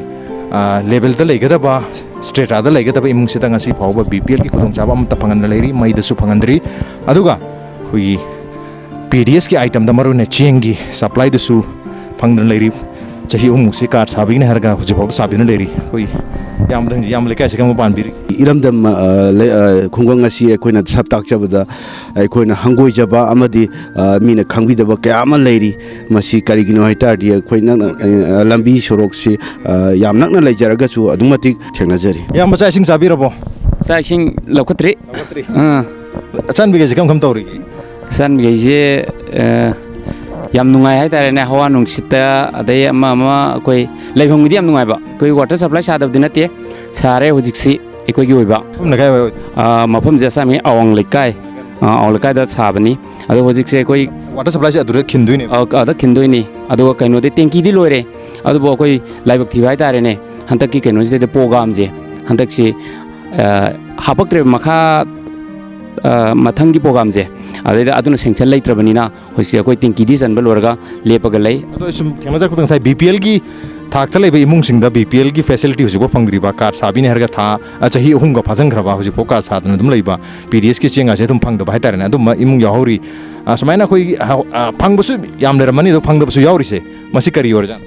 ꯑ, ꯂꯦꯕꯦꯜꯗ ꯂꯩꯒꯗꯕ, ꯁ꯭ꯇ꯭ꯔꯦꯇꯥꯗ ꯂꯩꯒꯗꯕ ꯏꯃꯨꯡꯁꯤꯗ ꯉꯁꯤ ꯐꯥꯎꯕ ꯕꯤ ꯄꯤ ꯑꯦꯜꯒꯤ ꯈꯨꯗꯣꯡꯆꯥꯕ ꯑꯃꯠꯇ ꯐꯪꯍꯟꯗꯅ ꯂꯩꯔꯤ, ꯃꯩꯗꯁꯨ ꯐꯪꯍꯟꯗ꯭ꯔꯤ꯫ ꯑꯗꯨꯒ ꯑꯩꯈꯣꯏꯒꯤ ꯄꯤ ꯗꯤ ꯑꯦꯁꯀꯤ ꯑꯥꯏꯇꯦꯝꯗ, ꯃꯔꯨꯑꯣꯏꯅ ꯆꯦꯡꯒꯤ ꯁꯄ꯭ꯂꯥꯏꯗꯁꯨ ꯐꯪꯗꯅ ꯂꯩꯔꯤ꯫ ꯆꯍꯤ ꯑꯍꯨꯝꯃꯨꯛꯁꯦ ꯀꯥꯔꯗ ꯁꯥꯕꯤꯒꯅꯤ ꯍꯥꯏꯔꯒ ꯍꯧꯖꯤꯛꯐꯥꯎꯗ ꯁꯥꯕꯤꯗꯨꯅ ꯂꯩꯔꯤ꯫ ꯑꯩꯈꯣꯏ ꯏꯌꯥꯝꯕꯗ ꯍꯪꯖꯒꯦ, ꯏꯌꯥꯝꯕ ꯂꯩꯀꯥꯏꯁꯦ ꯀꯔꯝꯕ ꯄꯥꯟꯕꯤꯔꯤ? ꯏꯔꯝꯗꯝ, ꯑ, ꯂꯩ-, ꯑ, ꯈꯨꯡꯒꯪ ꯑꯁꯤ ꯑꯩꯈꯣꯏꯅ ꯁꯛ ꯇꯥꯛꯆꯕꯗ ꯑꯩꯈꯣꯏꯅ ꯍꯪꯒꯣꯏꯖꯕ ꯑꯃꯗꯤ, ꯑ, ꯃꯤꯅ ꯈꯪꯕꯤꯗꯕ ꯀꯌꯥ ꯑꯃ ꯂꯩꯔꯤ꯫ ꯃꯁꯤ ꯀꯔꯤꯒꯤꯅꯣ ꯍꯥꯏ ꯇꯥꯔꯗꯤ, ꯑꯩꯈꯣꯏ ꯅꯛꯅ, ꯑ, ꯂꯝꯕꯤ ꯁꯣꯔꯣꯛꯁꯤ, ꯑ, ꯌꯥꯝ ꯅꯛꯅ ꯂꯩꯖꯔꯒꯁꯨ ꯑꯗꯨꯛ ꯃꯇꯤꯛ ꯊꯦꯡꯅꯖꯔꯤ꯫ ꯏꯌꯥꯝꯕ, ꯆꯥꯛ ꯏꯁꯤꯡ ꯆꯥꯕꯤꯔꯕꯣ? ꯆꯥꯛ ꯏꯁꯤꯡ ꯂꯧꯈꯠꯇ꯭ꯔꯤ꯫ ꯂꯧꯈꯠꯇ꯭ꯔꯤ꯫ ꯑꯥ꯫ ꯑꯆꯥꯟꯕꯤꯈꯩꯁꯦ ꯀꯔꯝ ꯀꯔꯝ ꯇꯧꯔꯤꯒꯦ? ꯏꯆꯥꯟꯕꯤꯈꯩꯁꯦ, ꯑ, ꯌꯥꯝ ꯅꯨꯡꯉꯥꯏ ꯍꯥꯏꯇꯥꯔꯦꯅꯦ꯫ ꯍꯋꯥ ꯅꯨꯡꯁꯤꯠꯇ, ꯑꯗꯩ ꯑꯃ ꯑꯃ ꯑꯩꯈꯣꯏ ꯂꯩꯐꯝꯒꯤꯗꯤ ꯌꯥꯝ ꯅꯨꯡꯉꯥꯏꯕ꯫ ꯑꯩꯈꯣꯏ ꯋꯥꯇꯔ ꯁꯄ꯭ꯂꯥꯏ ꯁꯥꯗꯕꯗꯤ ꯅꯠꯇꯦ, ꯁꯥꯔꯦ ꯍꯧꯖꯤꯛꯁꯤ ꯑꯩꯈꯣꯏꯒꯤ ꯑꯣꯏꯕ꯫ ꯃꯐꯝꯅ ꯀꯥꯏ ꯋꯥꯏ ꯑꯣꯏꯗꯣꯏꯅꯣ? ꯑ, ꯃꯐꯝꯁꯦ ꯑꯁꯥꯝꯒꯤ ꯑꯋꯥꯡ ꯂꯩꯀꯥꯏ, ꯑ, ꯑꯋꯥꯡ ꯂꯩꯀꯥꯏꯗ ꯁꯥꯕꯅꯤ꯫ ꯑꯗꯣ ꯍꯧꯖꯤꯛꯁꯦ ꯑꯩꯈꯣꯏ ꯋꯥꯇꯔ ꯁꯄ꯭ꯂꯥꯏꯁꯦ ꯑꯗꯨꯗ ꯈꯤꯟꯗꯣꯏꯅꯦꯕ? ꯑ, ꯑꯗ ꯈꯤꯟꯗꯣꯏꯅꯤ꯫ ꯑꯗꯨꯒ ꯀꯩꯅꯣꯗꯤ, ꯇꯦꯡꯀꯤꯗꯤ ꯂꯣꯏꯔꯦ, ꯑꯗꯨꯕꯨ ꯑꯩꯈꯣꯏ ꯂꯥꯏꯕꯛ ꯊꯤꯕ ꯍꯥꯏꯇꯥꯔꯦꯅꯦ, ꯍꯟꯗꯛꯀꯤ ꯀꯩꯅꯣꯁꯤꯗ ꯄ꯭ꯔꯣꯒꯥꯝꯁꯦ, ꯍꯟꯗꯛꯁꯤ, ꯑ, ꯍꯥꯄꯛꯇ꯭ꯔꯦꯕ ꯃꯈꯥ, ꯑ, ꯃꯊꯪꯒꯤ ꯄ꯭ꯔꯣꯒꯥꯝꯁꯦ꯫ ꯑꯗꯩꯗ ꯑꯗꯨꯅ ꯁꯦꯡꯁꯟ ꯂꯩꯇ꯭ꯔꯕꯅꯤꯅ ꯍꯧꯖꯤꯛꯁꯦ ꯑꯩꯈꯣꯏ ꯇꯦꯡꯀꯤꯗꯤ ꯆꯟꯕ ꯂꯣꯏꯔꯒ ꯂꯦꯞꯄꯒ ꯂꯩ꯫ ꯑꯗꯣ ꯑꯩ ꯁꯨꯝ ꯊꯦꯡꯅꯖꯔꯛꯄꯗ ꯉꯁꯥꯏ ꯕꯤ ꯄꯤ ꯑꯦꯜꯒꯤ ꯊꯥꯛꯇ ꯂꯩꯕ ꯏꯃꯨꯡꯁꯤꯡꯗ ꯕꯤ ꯄꯤ ꯑꯦꯜꯒꯤ ꯐꯦꯁꯤꯂꯤꯇꯤ ꯍꯧꯖꯤꯛꯐꯥꯎ ꯐꯪꯗ꯭ꯔꯤꯕ, ꯀꯥꯔꯗ ꯁꯥꯕꯤꯅꯤ ꯍꯥꯏꯔꯒ ꯊꯥ, ꯑ, ꯆꯍꯤ ꯑꯍꯨꯝꯒ ꯐꯥꯖꯤꯟꯈ꯭ꯔꯕ, ꯍꯧꯖꯤꯛꯐꯥꯎ ꯀꯥꯔꯗ ꯁꯥꯗꯅ ꯑꯗꯨꯝ ꯂꯩꯕ, ꯄꯤ ꯗꯤ ꯑꯦꯁꯀꯤ ꯆꯦꯡꯒꯁꯦ ꯑꯗꯨꯝ ꯐꯪꯗꯕ ꯍꯥꯏꯇꯥꯔꯦꯅꯦ, ꯑꯗꯨꯝꯕ ꯏꯃꯨꯡ ꯌꯥꯎꯍꯧꯔꯤ꯫ ꯑ, ꯁꯨꯃꯥꯏꯅ ꯑꯩꯈꯣꯏꯒꯤ, ꯑ, ꯑ, ꯐꯪꯕꯁꯨ ꯌꯥꯝ ꯂꯩꯔꯝꯃꯅꯤ, ꯑꯗꯣ ꯐꯪꯗꯕꯁꯨ ꯌꯥꯎꯔꯤꯁꯦ, ꯃꯁꯤ ꯀꯔꯤ ꯑꯣꯏꯔꯖꯥꯠꯅꯣ?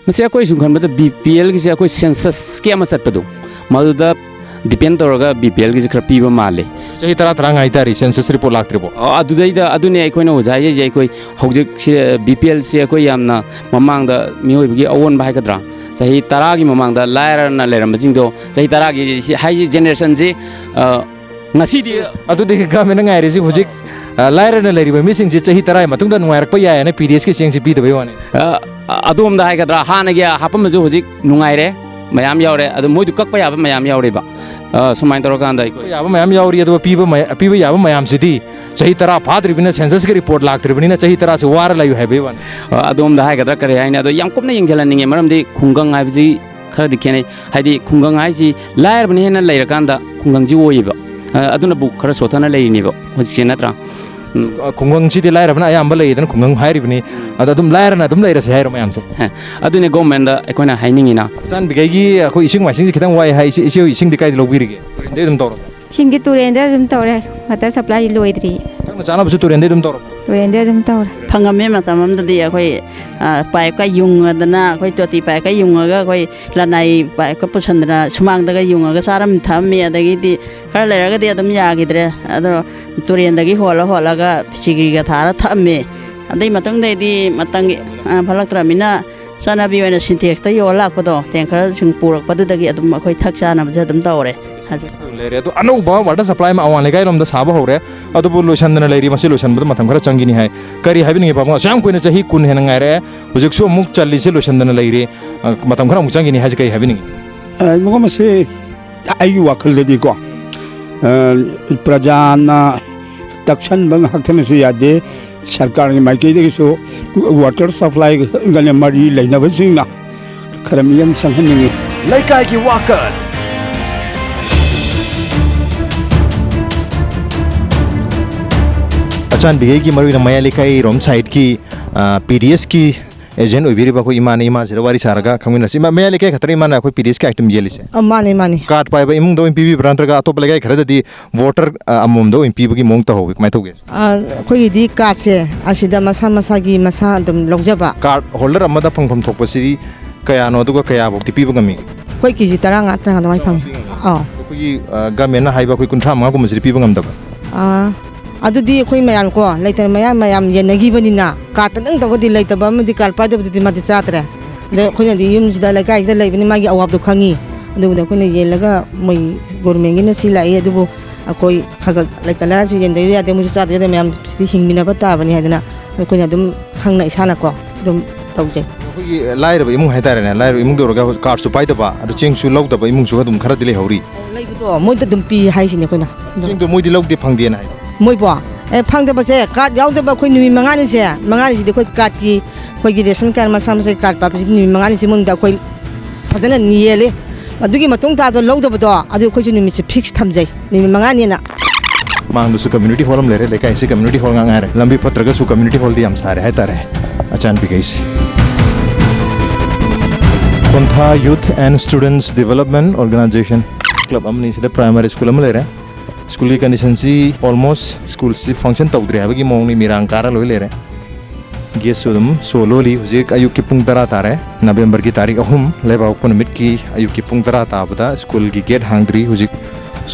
ꯃꯁꯤ ꯑꯩꯈꯣꯏ ꯁꯨꯝ ꯈꯟꯕꯗ ꯕꯤ ꯄꯤ ꯑꯦꯜꯒꯤꯁꯦ ꯑꯩꯈꯣꯏ ꯁꯦꯟꯁꯁꯀꯤ ꯑꯃ ꯆꯠꯄꯗꯣ, ꯃꯗꯨꯗ ꯗꯤꯄꯦꯟ ꯇꯧꯔꯒ ꯕꯤ ꯄꯤ ꯑꯦꯜꯒꯤꯁꯦ ꯈꯔ ꯄꯤꯕ ꯃꯥꯜꯂꯦ꯫ ꯆꯍꯤ ꯇꯔꯥ ꯇꯔꯥ ꯉꯥꯏ ꯇꯥꯔꯤ, ꯁꯦꯟꯁꯁ ꯔꯤꯄꯣꯔꯠ ꯂꯥꯛꯇ꯭ꯔꯤꯕꯣ? ꯑ, ꯑꯗꯨꯗꯩꯗ, ꯑꯗꯨꯅꯦ ꯑꯩꯈꯣꯏꯅ ꯑꯣꯖꯥ ꯍꯥꯏꯖꯩꯁꯦ, ꯑꯩꯈꯣꯏ ꯍꯧꯖꯤꯛꯁꯦ ꯕꯤ ꯄꯤ ꯑꯦꯜꯁꯦ ꯑꯩꯈꯣꯏ ꯌꯥꯝꯅ ꯃꯃꯥꯡꯗ ꯃꯤꯑꯣꯏꯕꯒꯤ ꯑꯑꯣꯟꯕ ꯍꯥꯏꯒꯗ꯭ꯔꯥ, ꯆꯍꯤ ꯇꯔꯥꯒꯤ ꯃꯃꯥꯡꯗ ꯂꯥꯏꯔꯅ ꯂꯩꯔꯝꯕꯁꯤꯡꯗꯣ, ꯆꯍꯤ ꯇꯔꯥꯒꯤ ꯁꯤ-, ꯍꯥꯏꯁꯤ ꯖꯦꯅꯦꯔꯦꯁꯟꯁꯤ, ꯑ, ꯉꯁꯤꯗꯤ ꯑꯗꯨꯗꯤ ꯒꯃꯦꯟꯅ ꯉꯥꯏꯔꯤꯁꯤ ꯍꯧꯖꯤꯛ, ꯑ, ꯂꯥꯏꯔꯅ ꯂꯩꯔꯤꯕ ꯃꯤꯁꯤꯡꯁꯤ ꯆꯍꯤ ꯇꯔꯥꯒꯤ ꯃꯇꯨꯡꯗ ꯅꯨꯡꯉꯥꯏꯔꯛꯄ ꯌꯥꯏ ꯍꯥꯏꯅ ꯄꯤ ꯗꯤ ꯑꯦꯁꯀꯤ ꯆꯦꯡꯁꯤ ꯄꯤꯗꯕꯩ ꯋꯥꯅꯤ꯫ ꯑ, ꯑꯗꯣꯝꯗ ꯍꯥꯏꯒꯗ꯭ꯔꯥ, ꯍꯥꯟꯅꯒꯤ ꯍꯥꯄꯝꯕꯁꯨ ꯍꯧꯖꯤꯛ ꯅꯨꯡꯉꯥꯏꯔꯦ, ꯃꯌꯥꯝ ꯌꯥꯎꯔꯦ, ꯑꯗꯨ ꯃꯣꯏꯗꯨ ꯀꯛꯄ ꯌꯥꯕ ꯃꯌꯥꯝ ꯌꯥꯎꯔꯤꯕ꯫ ꯑ, ꯁꯨꯃꯥꯏꯅ ꯇꯧꯔꯀꯥꯟꯗ ꯑꯩꯈꯣꯏ ꯄꯤꯕ ꯌꯥꯕ ꯃꯌꯥꯝ ꯌꯥꯎꯔꯤ, ꯑꯗꯨꯒ ꯄꯤꯕ ꯃꯌꯥ-, ꯄꯤꯕ ꯌꯥꯕ ꯃꯌꯥꯝꯁꯤꯗꯤ ꯆꯍꯤ ꯇꯔꯥ ꯐꯥꯗ꯭ꯔꯤꯕꯅꯤꯅ, ꯁꯦꯟꯁꯁꯀꯤ ꯔꯤꯄꯣꯔꯠ ꯂꯥꯛꯇ꯭ꯔꯤꯕꯅꯤꯅ ꯆꯍꯤ ꯇꯔꯥꯁꯤ ꯋꯥꯔ ꯂꯩꯌꯨ ꯍꯥꯏꯕꯒꯤ ꯋꯥꯅꯤ꯫ ꯑ, ꯑꯗꯣꯝꯗ ꯍꯥꯏꯒꯗ꯭ꯔꯥ ꯀꯔꯤ ꯍꯥꯏꯅꯤ, ꯑꯗꯣ ꯌꯥꯝ ꯀꯨꯞꯅ ꯌꯦꯡꯁꯤꯜꯍꯟꯅꯤꯡꯉꯦ, ꯃꯔꯝꯗꯤ ꯈꯨꯡꯒꯪ ꯍꯥꯏꯕꯁꯤ ꯈꯔꯗꯤ ꯈꯦꯠꯅꯩ꯫ ꯍꯥꯏꯗꯤ ꯈꯨꯡꯒꯪ ꯍꯥꯏꯁꯤ ꯂꯥꯏꯔꯕꯅ ꯍꯦꯟꯅ ꯂꯩꯔꯀꯥꯟꯗ ꯈꯨꯡꯒꯪꯁꯤ ꯑꯣꯏꯌꯦꯕ꯫ ꯑ, ꯑꯗꯨꯅꯕꯨ ꯈꯔ ꯁꯣꯠꯊꯅ ꯂꯩꯔꯤꯅꯦꯕ ꯍꯧꯖꯤꯛꯁꯦ, ꯅꯠꯇ꯭ꯔꯥ? ꯎꯝ꯫ ꯑ, ꯈꯨꯡꯒꯪꯁꯤꯗꯤ ꯂꯥꯏꯔꯕꯅ ꯑꯌꯥꯝꯕ ꯂꯩꯌꯦꯗꯅ ꯈꯨꯡꯒꯪ ꯍꯥꯏꯔꯤꯕꯅꯤ꯫ ꯑꯗ ꯑꯗꯨꯝ ꯂꯥꯏꯔꯅ ꯑꯗꯨꯝ ꯂꯩꯔꯁꯦ ꯍꯥꯏꯔꯣ ꯃꯌꯥꯝꯁꯦ? ꯍꯦ, ꯑꯗꯨꯅꯦ ꯒꯣꯔꯃꯦꯟꯗ ꯑꯩꯈꯣꯏꯅ ꯍꯥꯏꯅꯤꯡꯉꯤꯅ꯫ ꯆꯥꯟꯕꯤꯈꯩꯒꯤ ꯑꯩꯈꯣꯏ ꯏꯁꯤꯡ ꯃꯥꯏꯁꯤꯡꯁꯦ ꯈꯤꯇꯪ ꯋꯥꯏ ꯍꯥꯏ꯫ ꯏꯆꯦ, ꯏꯆꯦ ꯍꯣꯏ ꯏꯁꯤꯡꯗꯤ ꯀꯥꯏꯗ ꯂꯧꯕꯤꯔꯤꯒꯦ? ꯇꯨꯔꯦꯟꯗꯩ ꯑꯗꯨꯝ ꯇꯧꯔꯕ? ꯏꯁꯤꯡꯗꯤ ꯇꯨꯔꯦꯟꯗ ꯑꯗꯨꯝ ꯇꯧꯔꯦ, ꯋꯥꯇꯔ ꯁꯄ꯭ꯂꯥꯏ ꯂꯣꯏꯗ꯭ꯔꯤ꯫ ꯊꯛꯅ ꯆꯥꯅꯕꯁꯨ ꯇꯨꯔꯦꯟꯗꯩ ꯑꯗꯨꯝ ꯇꯧꯔꯕ? ꯇꯨꯔꯦꯟꯗꯩ ꯑꯗꯨꯝ ꯇꯧꯔꯦ꯫ ꯐꯪꯉꯝꯃꯦ꯫ ꯃꯇꯝ ꯑꯃꯗꯗꯤ ꯑꯩꯈꯣꯏ, ꯑ, ꯄꯥꯏꯞꯀ ꯌꯨꯡꯉꯗꯅ, ꯑꯩꯈꯣꯏ ꯇꯣꯇꯤ ꯄꯥꯏꯞꯀ ꯌꯨꯡꯉꯒ, ꯑꯩꯈꯣꯏ ꯂꯅꯥꯏ ꯄꯥꯏꯞꯀ ꯄꯨꯁꯟꯗꯅ ꯁꯨꯃꯥꯡꯗꯒ ꯌꯨꯡꯉꯒ ꯆꯥꯔꯝꯃꯤ ꯊꯛꯑꯝꯃꯤ꯫ ꯑꯗꯒꯤꯗꯤ ꯈꯔ ꯂꯩꯔꯒꯗꯤ ꯑꯗꯨꯝ ꯌꯥꯈꯤꯗ꯭ꯔꯦ꯫ ꯑꯗꯣ ꯇꯨꯔꯦꯟꯗꯒꯤ ꯍꯣꯜꯂ ꯍꯣꯜꯂꯒ ꯐꯤꯖꯤꯒ꯭ꯔꯤꯒ ꯊꯥꯔ ꯊꯛꯑꯝꯃꯤ꯫ ꯑꯗꯩ ꯃꯇꯨꯡꯗꯩꯗꯤ ꯃꯇꯝꯒꯤ, ꯑ, ꯐꯠꯂꯛꯇ꯭ꯔꯕꯅꯤꯅ ꯆꯠꯅꯕꯤ ꯑꯣꯏꯅ ꯁꯤꯟꯇꯦꯛꯁꯇ ꯌꯣꯜ ꯂꯥꯛꯄꯗꯣ, ꯇꯦꯡꯀꯔꯁꯤꯡ ꯄꯨꯔꯛꯄꯗꯨꯗꯒꯤ ꯑꯗꯨꯝ ꯑꯩꯈꯣꯏ ꯊꯛ ꯆꯥꯅꯕꯁꯦ ꯑꯗꯨꯝ ꯇꯧꯔꯦ ꯍꯧꯖꯤꯛ꯫ ꯂꯩꯔꯦ꯫ ꯑꯗꯣ ꯑꯅꯧꯕ ꯋꯥꯇꯔ ꯁꯄ꯭ꯂꯥꯏ ꯑꯃ ꯑꯋꯥꯡ ꯂꯩꯀꯥꯏꯔꯣꯝꯗ ꯁꯥꯕ ꯍꯧꯔꯦ꯫ ꯑꯗꯨꯕꯨ ꯂꯣꯏꯁꯟꯗꯅ ꯂꯩꯔꯤ꯫ ꯃꯁꯤ ꯂꯣꯏꯁꯟꯕꯗ ꯃꯇꯝ ꯈꯔ ꯆꯪꯈꯤꯅꯤ ꯍꯥꯏ꯫ ꯀꯔꯤ ꯍꯥꯏꯕꯤꯅꯤꯡꯉꯤ ꯄꯥꯕꯨꯡ? ꯑꯁꯨꯛ ꯌꯥꯝ ꯀꯨꯏꯅ, ꯆꯍꯤ ꯀꯨꯟ ꯍꯦꯟꯅ ꯉꯥꯏꯔꯛꯑꯦ, ꯍꯧꯖꯤꯛꯁꯨ ꯑꯃꯨꯛ ꯆꯜꯂꯤꯁꯦ ꯂꯣꯏꯁꯟꯗꯅ ꯂꯩꯔꯤ꯫ ꯑ, ꯃꯇꯝ ꯈꯔ ꯑꯃꯨꯛ ꯆꯪꯈꯤꯅꯤ ꯍꯥꯏꯁꯦ ꯀꯔꯤ ꯍꯥꯏꯕꯤꯅꯤꯡꯉꯤ? ꯑ, ꯃꯐꯝ ꯑꯁꯤ ꯑꯩꯒꯤ ꯋꯥꯈꯜꯗꯗꯤꯀꯣ, ꯑ, ꯄ꯭ꯔꯖꯥꯅ ꯇꯛꯁꯟꯕ ꯉꯥꯛꯇꯅꯁꯨ ꯌꯥꯗꯦ꯫ ꯁꯔꯀꯥꯔꯒꯤ ꯃꯥꯏꯀꯩꯗꯒꯤꯁꯨ ꯋꯥꯇꯔ ꯁꯄ꯭ꯂꯥꯏꯒꯅ ꯃꯔꯤ ꯂꯩꯅꯕꯁꯤꯡꯅ ꯈꯔ ꯃꯤꯠꯌꯦꯡ ꯆꯪꯍꯟꯅꯤꯡꯉꯤ꯫ ꯂꯩꯀꯥꯏꯒꯤ ꯋꯥꯀꯠ꯫ ꯑꯆꯥꯟꯕꯤꯈꯩꯒꯤ ꯃꯔꯨꯑꯣꯏꯅ ꯃꯌꯥꯏ ꯂꯩꯀꯥꯏꯔꯣꯝ ꯁꯥꯏꯠꯀꯤ, ꯑ, ꯄꯤ ꯗꯤ ꯑꯦꯁꯀꯤ ꯑꯦꯖꯦꯟ ꯑꯣꯏꯕꯤꯔꯤꯕ ꯑꯩꯈꯣꯏ ꯏꯃꯥꯅ, ꯏꯃꯥꯁꯤꯗ ꯋꯥꯔꯤ ꯁꯥꯔꯒ ꯈꯪꯃꯤꯟꯅꯁꯤ꯫ ꯏꯃꯥ, ꯃꯌꯥꯏ ꯂꯩꯀꯥꯏ ꯈꯛꯇꯅ ꯏꯃꯥꯅ ꯑꯩꯈꯣꯏ ꯄꯤ ꯗꯤ ꯑꯦꯁꯀꯤ ꯑꯥꯏꯇꯦꯝ ꯌꯦꯜꯂꯤꯁꯦ? ꯑ, ꯃꯥꯅꯦ, ꯃꯥꯅꯦ꯫ ꯀꯥꯔꯗ ꯄꯥꯏꯕ ꯏꯃꯨꯡꯗ ꯑꯣꯏꯅ ꯄꯤꯕꯤꯕ꯭ꯔꯥ, ꯅꯠꯇ꯭ꯔꯒ ꯑꯇꯣꯞꯄ ꯂꯩꯀꯥꯏ ꯈꯔꯗꯗꯤ ꯚꯣꯇꯔ, ꯑ, ꯑꯃꯃꯝꯗ ꯑꯣꯏꯅ ꯄꯤꯕꯒꯤ ꯃꯑꯣꯡ ꯇꯧꯍꯧꯋꯤ? ꯀꯃꯥꯏꯅ ꯇꯧꯒꯦ? ꯑ, ꯑꯩꯈꯣꯏꯒꯤꯗꯤ ꯀꯥꯔꯗꯁꯦ ꯑꯁꯤꯗ ꯃꯁꯥ ꯃꯁꯥꯒꯤ ꯃꯁꯥ ꯑꯗꯨꯝ ꯂꯧꯖꯕ꯫ ꯀꯥꯔꯗ ꯍꯣꯜꯗꯔ ꯑꯃꯗ ꯐꯪꯐꯝ ꯊꯣꯛꯄꯁꯤꯗꯤ ꯀꯌꯥꯅꯣ, ꯑꯗꯨꯒ ꯀꯌꯥꯐꯧꯗꯤ ꯄꯤꯕ ꯉꯝꯃꯤ? ꯑꯩꯈꯣꯏ ꯀꯦ ꯖꯤ ꯇꯔꯥꯃꯉꯥ, ꯇꯔꯥꯃꯉꯥ ꯑꯗꯨꯃꯥꯏꯅ ꯐꯪꯉꯤ꯫ ꯑꯥ꯫ ꯑꯩꯈꯣꯏꯒꯤ, ꯑ, ꯒꯃꯦꯟꯅ ꯍꯥꯏꯕ ꯑꯩꯈꯣꯏ ꯀꯨꯟꯊ꯭ꯔꯥ ꯃꯉꯥꯒꯨꯝꯕꯁꯤꯗꯤ ꯄꯤꯕ ꯉꯝꯗꯕ? ꯑꯥ, ꯑꯗꯨꯗꯤ ꯑꯩꯈꯣꯏ ꯃꯌꯥꯝ ꯀꯣ, ꯂꯩꯇꯅ ꯃꯌꯥꯝ ꯃꯌꯥꯝ ꯌꯦꯟꯅꯈꯤꯕꯅꯤꯅ, ꯀꯥꯔꯗꯇꯪ ꯇꯧꯔꯒꯗꯤ ꯂꯩꯇꯕ ꯑꯃꯗꯤ ꯀꯥꯔꯗ ꯄꯥꯏꯗꯕꯗꯨꯗꯤ ꯃꯥꯗꯤ ꯆꯥꯗ꯭ꯔꯦ꯫ ꯑꯗ ꯑꯩꯈꯣꯏꯅꯗꯤ ꯌꯨꯝꯁꯤꯗ, ꯂꯩꯀꯥꯏꯁꯤꯗ ꯂꯩꯕꯅꯤ, ꯃꯥꯒꯤ ꯑꯋꯥꯕꯗꯣ ꯈꯪꯉꯤ꯫ ꯑꯗꯨꯕꯨꯗꯤ ꯑꯩꯈꯣꯏꯅ ꯌꯦꯜꯂꯒ ꯃꯣꯏ ꯒꯣꯔꯃꯦꯟꯒꯤꯅ ꯁꯤ ꯂꯥꯛꯏ, ꯑꯗꯨꯕꯨ ꯑꯩꯈꯣꯏ ꯈꯔ ꯈꯔ ꯂꯩꯇ ꯂꯥꯏꯔꯁꯨ ꯌꯦꯟꯗꯕ ꯌꯥꯗꯦ, ꯃꯣꯏꯁꯨ ꯆꯥꯗ ꯌꯥꯗꯦ, ꯃꯌꯥꯝ ꯁꯤꯗꯤ ꯍꯤꯡꯃꯤꯟꯅꯕ ꯇꯥꯕꯅꯤ ꯍꯥꯏꯗꯅ ꯑꯩꯈꯣꯏꯅ ꯑꯗꯨꯝ ꯈꯪꯅ ꯏꯁꯥꯅꯀꯣ ꯑꯗꯨꯝ ꯇꯧꯖꯩ꯫ ꯑꯩꯈꯣꯏꯒꯤ ꯂꯥꯏꯔꯕ ꯏꯃꯨꯡ ꯍꯥꯏꯇꯥꯔꯦꯅꯦ, ꯂꯥꯏꯔꯕ ꯏꯃꯨꯡꯗ ꯑꯣꯏꯔꯒ ꯍꯧꯖꯤꯛ ꯀꯥꯔꯗꯁꯨ ꯄꯥꯏꯗꯕ, ꯑꯗꯨ ꯆꯦꯡꯁꯨ ꯂꯧꯗꯕ ꯏꯃꯨꯡꯁꯨ ꯑꯗꯨꯝ ꯈꯔꯗꯤ ꯂꯩꯍꯧꯔꯤ꯫ ꯂꯩꯕꯗꯣ ꯃꯣꯏꯗ ꯑꯗꯨꯝ ꯄꯤ ꯍꯥꯏꯁꯤꯅꯦ ꯑꯩꯈꯣꯏꯅ꯫ ꯆꯦꯡꯗꯣ ꯃꯣꯏꯗꯤ ꯂꯧꯗꯦ, ꯐꯪꯗꯦꯅ ꯍꯥꯏ꯫ ꯃꯣꯏꯕꯣ, ꯑꯦ, ꯐꯪꯗꯕꯁꯦ, ꯀꯥꯔꯗ ꯌꯥꯎꯗꯕ ꯑꯩꯈꯣꯏ ꯅꯨꯃꯤꯠ ꯃꯉꯥꯅꯤꯁꯦ, ꯃꯉꯥꯅꯤꯁꯤꯗꯤ ꯑꯩꯈꯣꯏ ꯀꯥꯔꯗꯀꯤ, ꯑꯩꯈꯣꯏꯒꯤ ꯔꯦꯁꯟ ꯀꯥꯔꯗ ꯃꯁꯥ ꯃꯁꯥꯒꯤ ꯀꯥꯔꯗ ꯄꯥꯏꯕꯁꯤꯗꯤ ꯅꯨꯃꯤꯠ ꯃꯉꯥꯅꯤꯁꯤ ꯃꯅꯨꯡꯗ ꯑꯩꯈꯣꯏ ꯐꯖꯅ ꯌꯦꯜꯂꯤ꯫ ꯑꯗꯨꯒꯤ ꯃꯇꯨꯡ ꯇꯥꯕꯗ ꯂꯧꯗꯕꯗꯣ, ꯑꯗꯨ ꯑꯩꯈꯣꯏꯁꯨ ꯅꯨꯃꯤꯠꯁꯦ ꯐꯤꯛꯁ ꯊꯝꯖꯩ, ꯅꯨꯃꯤꯠ ꯃꯉꯥꯅꯤꯅ꯫ ꯃꯥꯡꯗꯁꯨ ꯀꯝꯃ꯭ꯌꯨꯅꯤꯇꯤ ꯍꯣꯜ ꯑꯃ ꯂꯩꯔꯦ, ꯂꯩꯀꯥꯏꯁꯤ ꯀꯝꯃ꯭ꯌꯨꯅꯤꯇꯤ ꯍꯣꯜ ꯉꯥꯛ ꯉꯥꯏꯔꯦ꯫ ꯂꯝꯕꯤ ꯐꯠꯇ꯭ꯔꯒꯁꯨ ꯀꯝꯃ꯭ꯌꯨꯅꯤꯇꯤ ꯍꯣꯜꯗꯤ ꯌꯥꯝ ꯁꯥꯔꯦ ꯍꯥꯏꯇꯥꯔꯦ꯫ ꯑꯆꯥꯟꯕꯤꯈꯩꯁꯤ꯫ ꯀꯣꯟꯊꯥ Youth and Students Development Organization club ꯑꯃꯅꯤ꯫ ꯁꯤꯗ ꯄ꯭ꯔꯥꯏꯃꯥꯔꯤ ꯁ꯭ꯀꯨꯜ ꯑꯃ ꯂꯩꯔꯦ꯫ ꯁ꯭ꯀꯨꯜꯒꯤ ꯀꯟꯗꯤꯁꯟꯁꯤ ꯑꯣꯜꯃꯣꯁ ꯁ꯭ꯀꯨꯜꯁꯤ ꯐꯪꯁꯟ ꯇꯧꯗ꯭ꯔꯦ ꯍꯥꯏꯕꯒꯤ ꯃꯑꯣꯡꯅꯤ, ꯃꯤꯔꯥꯡ ꯀꯥꯔ ꯂꯣꯏ ꯂꯩꯔꯦ꯫ ꯒꯦꯠꯁꯨ ꯑꯗꯨꯝ ꯁꯣ ꯂꯣꯜꯂꯤ꯫ ꯍꯧꯖꯤꯛ ꯑꯌꯨꯛꯀꯤ ꯄꯨꯡ ꯇꯔꯥ ꯇꯥꯔꯦ, ꯅꯕꯦꯝꯕꯔꯒꯤ ꯇꯥꯔꯤꯛ ꯑꯍꯨꯝ, ꯂꯩꯕꯥꯛꯄꯣꯛꯄ ꯅꯨꯃꯤꯠꯀꯤ ꯑꯌꯨꯛꯀꯤ ꯄꯨꯡ ꯇꯔꯥ ꯇꯥꯕꯗ ꯁ꯭ꯀꯨꯜꯒꯤ ꯒꯦꯠ ꯍꯥꯡꯗ꯭ꯔꯤ꯫ ꯍꯧꯖꯤꯛ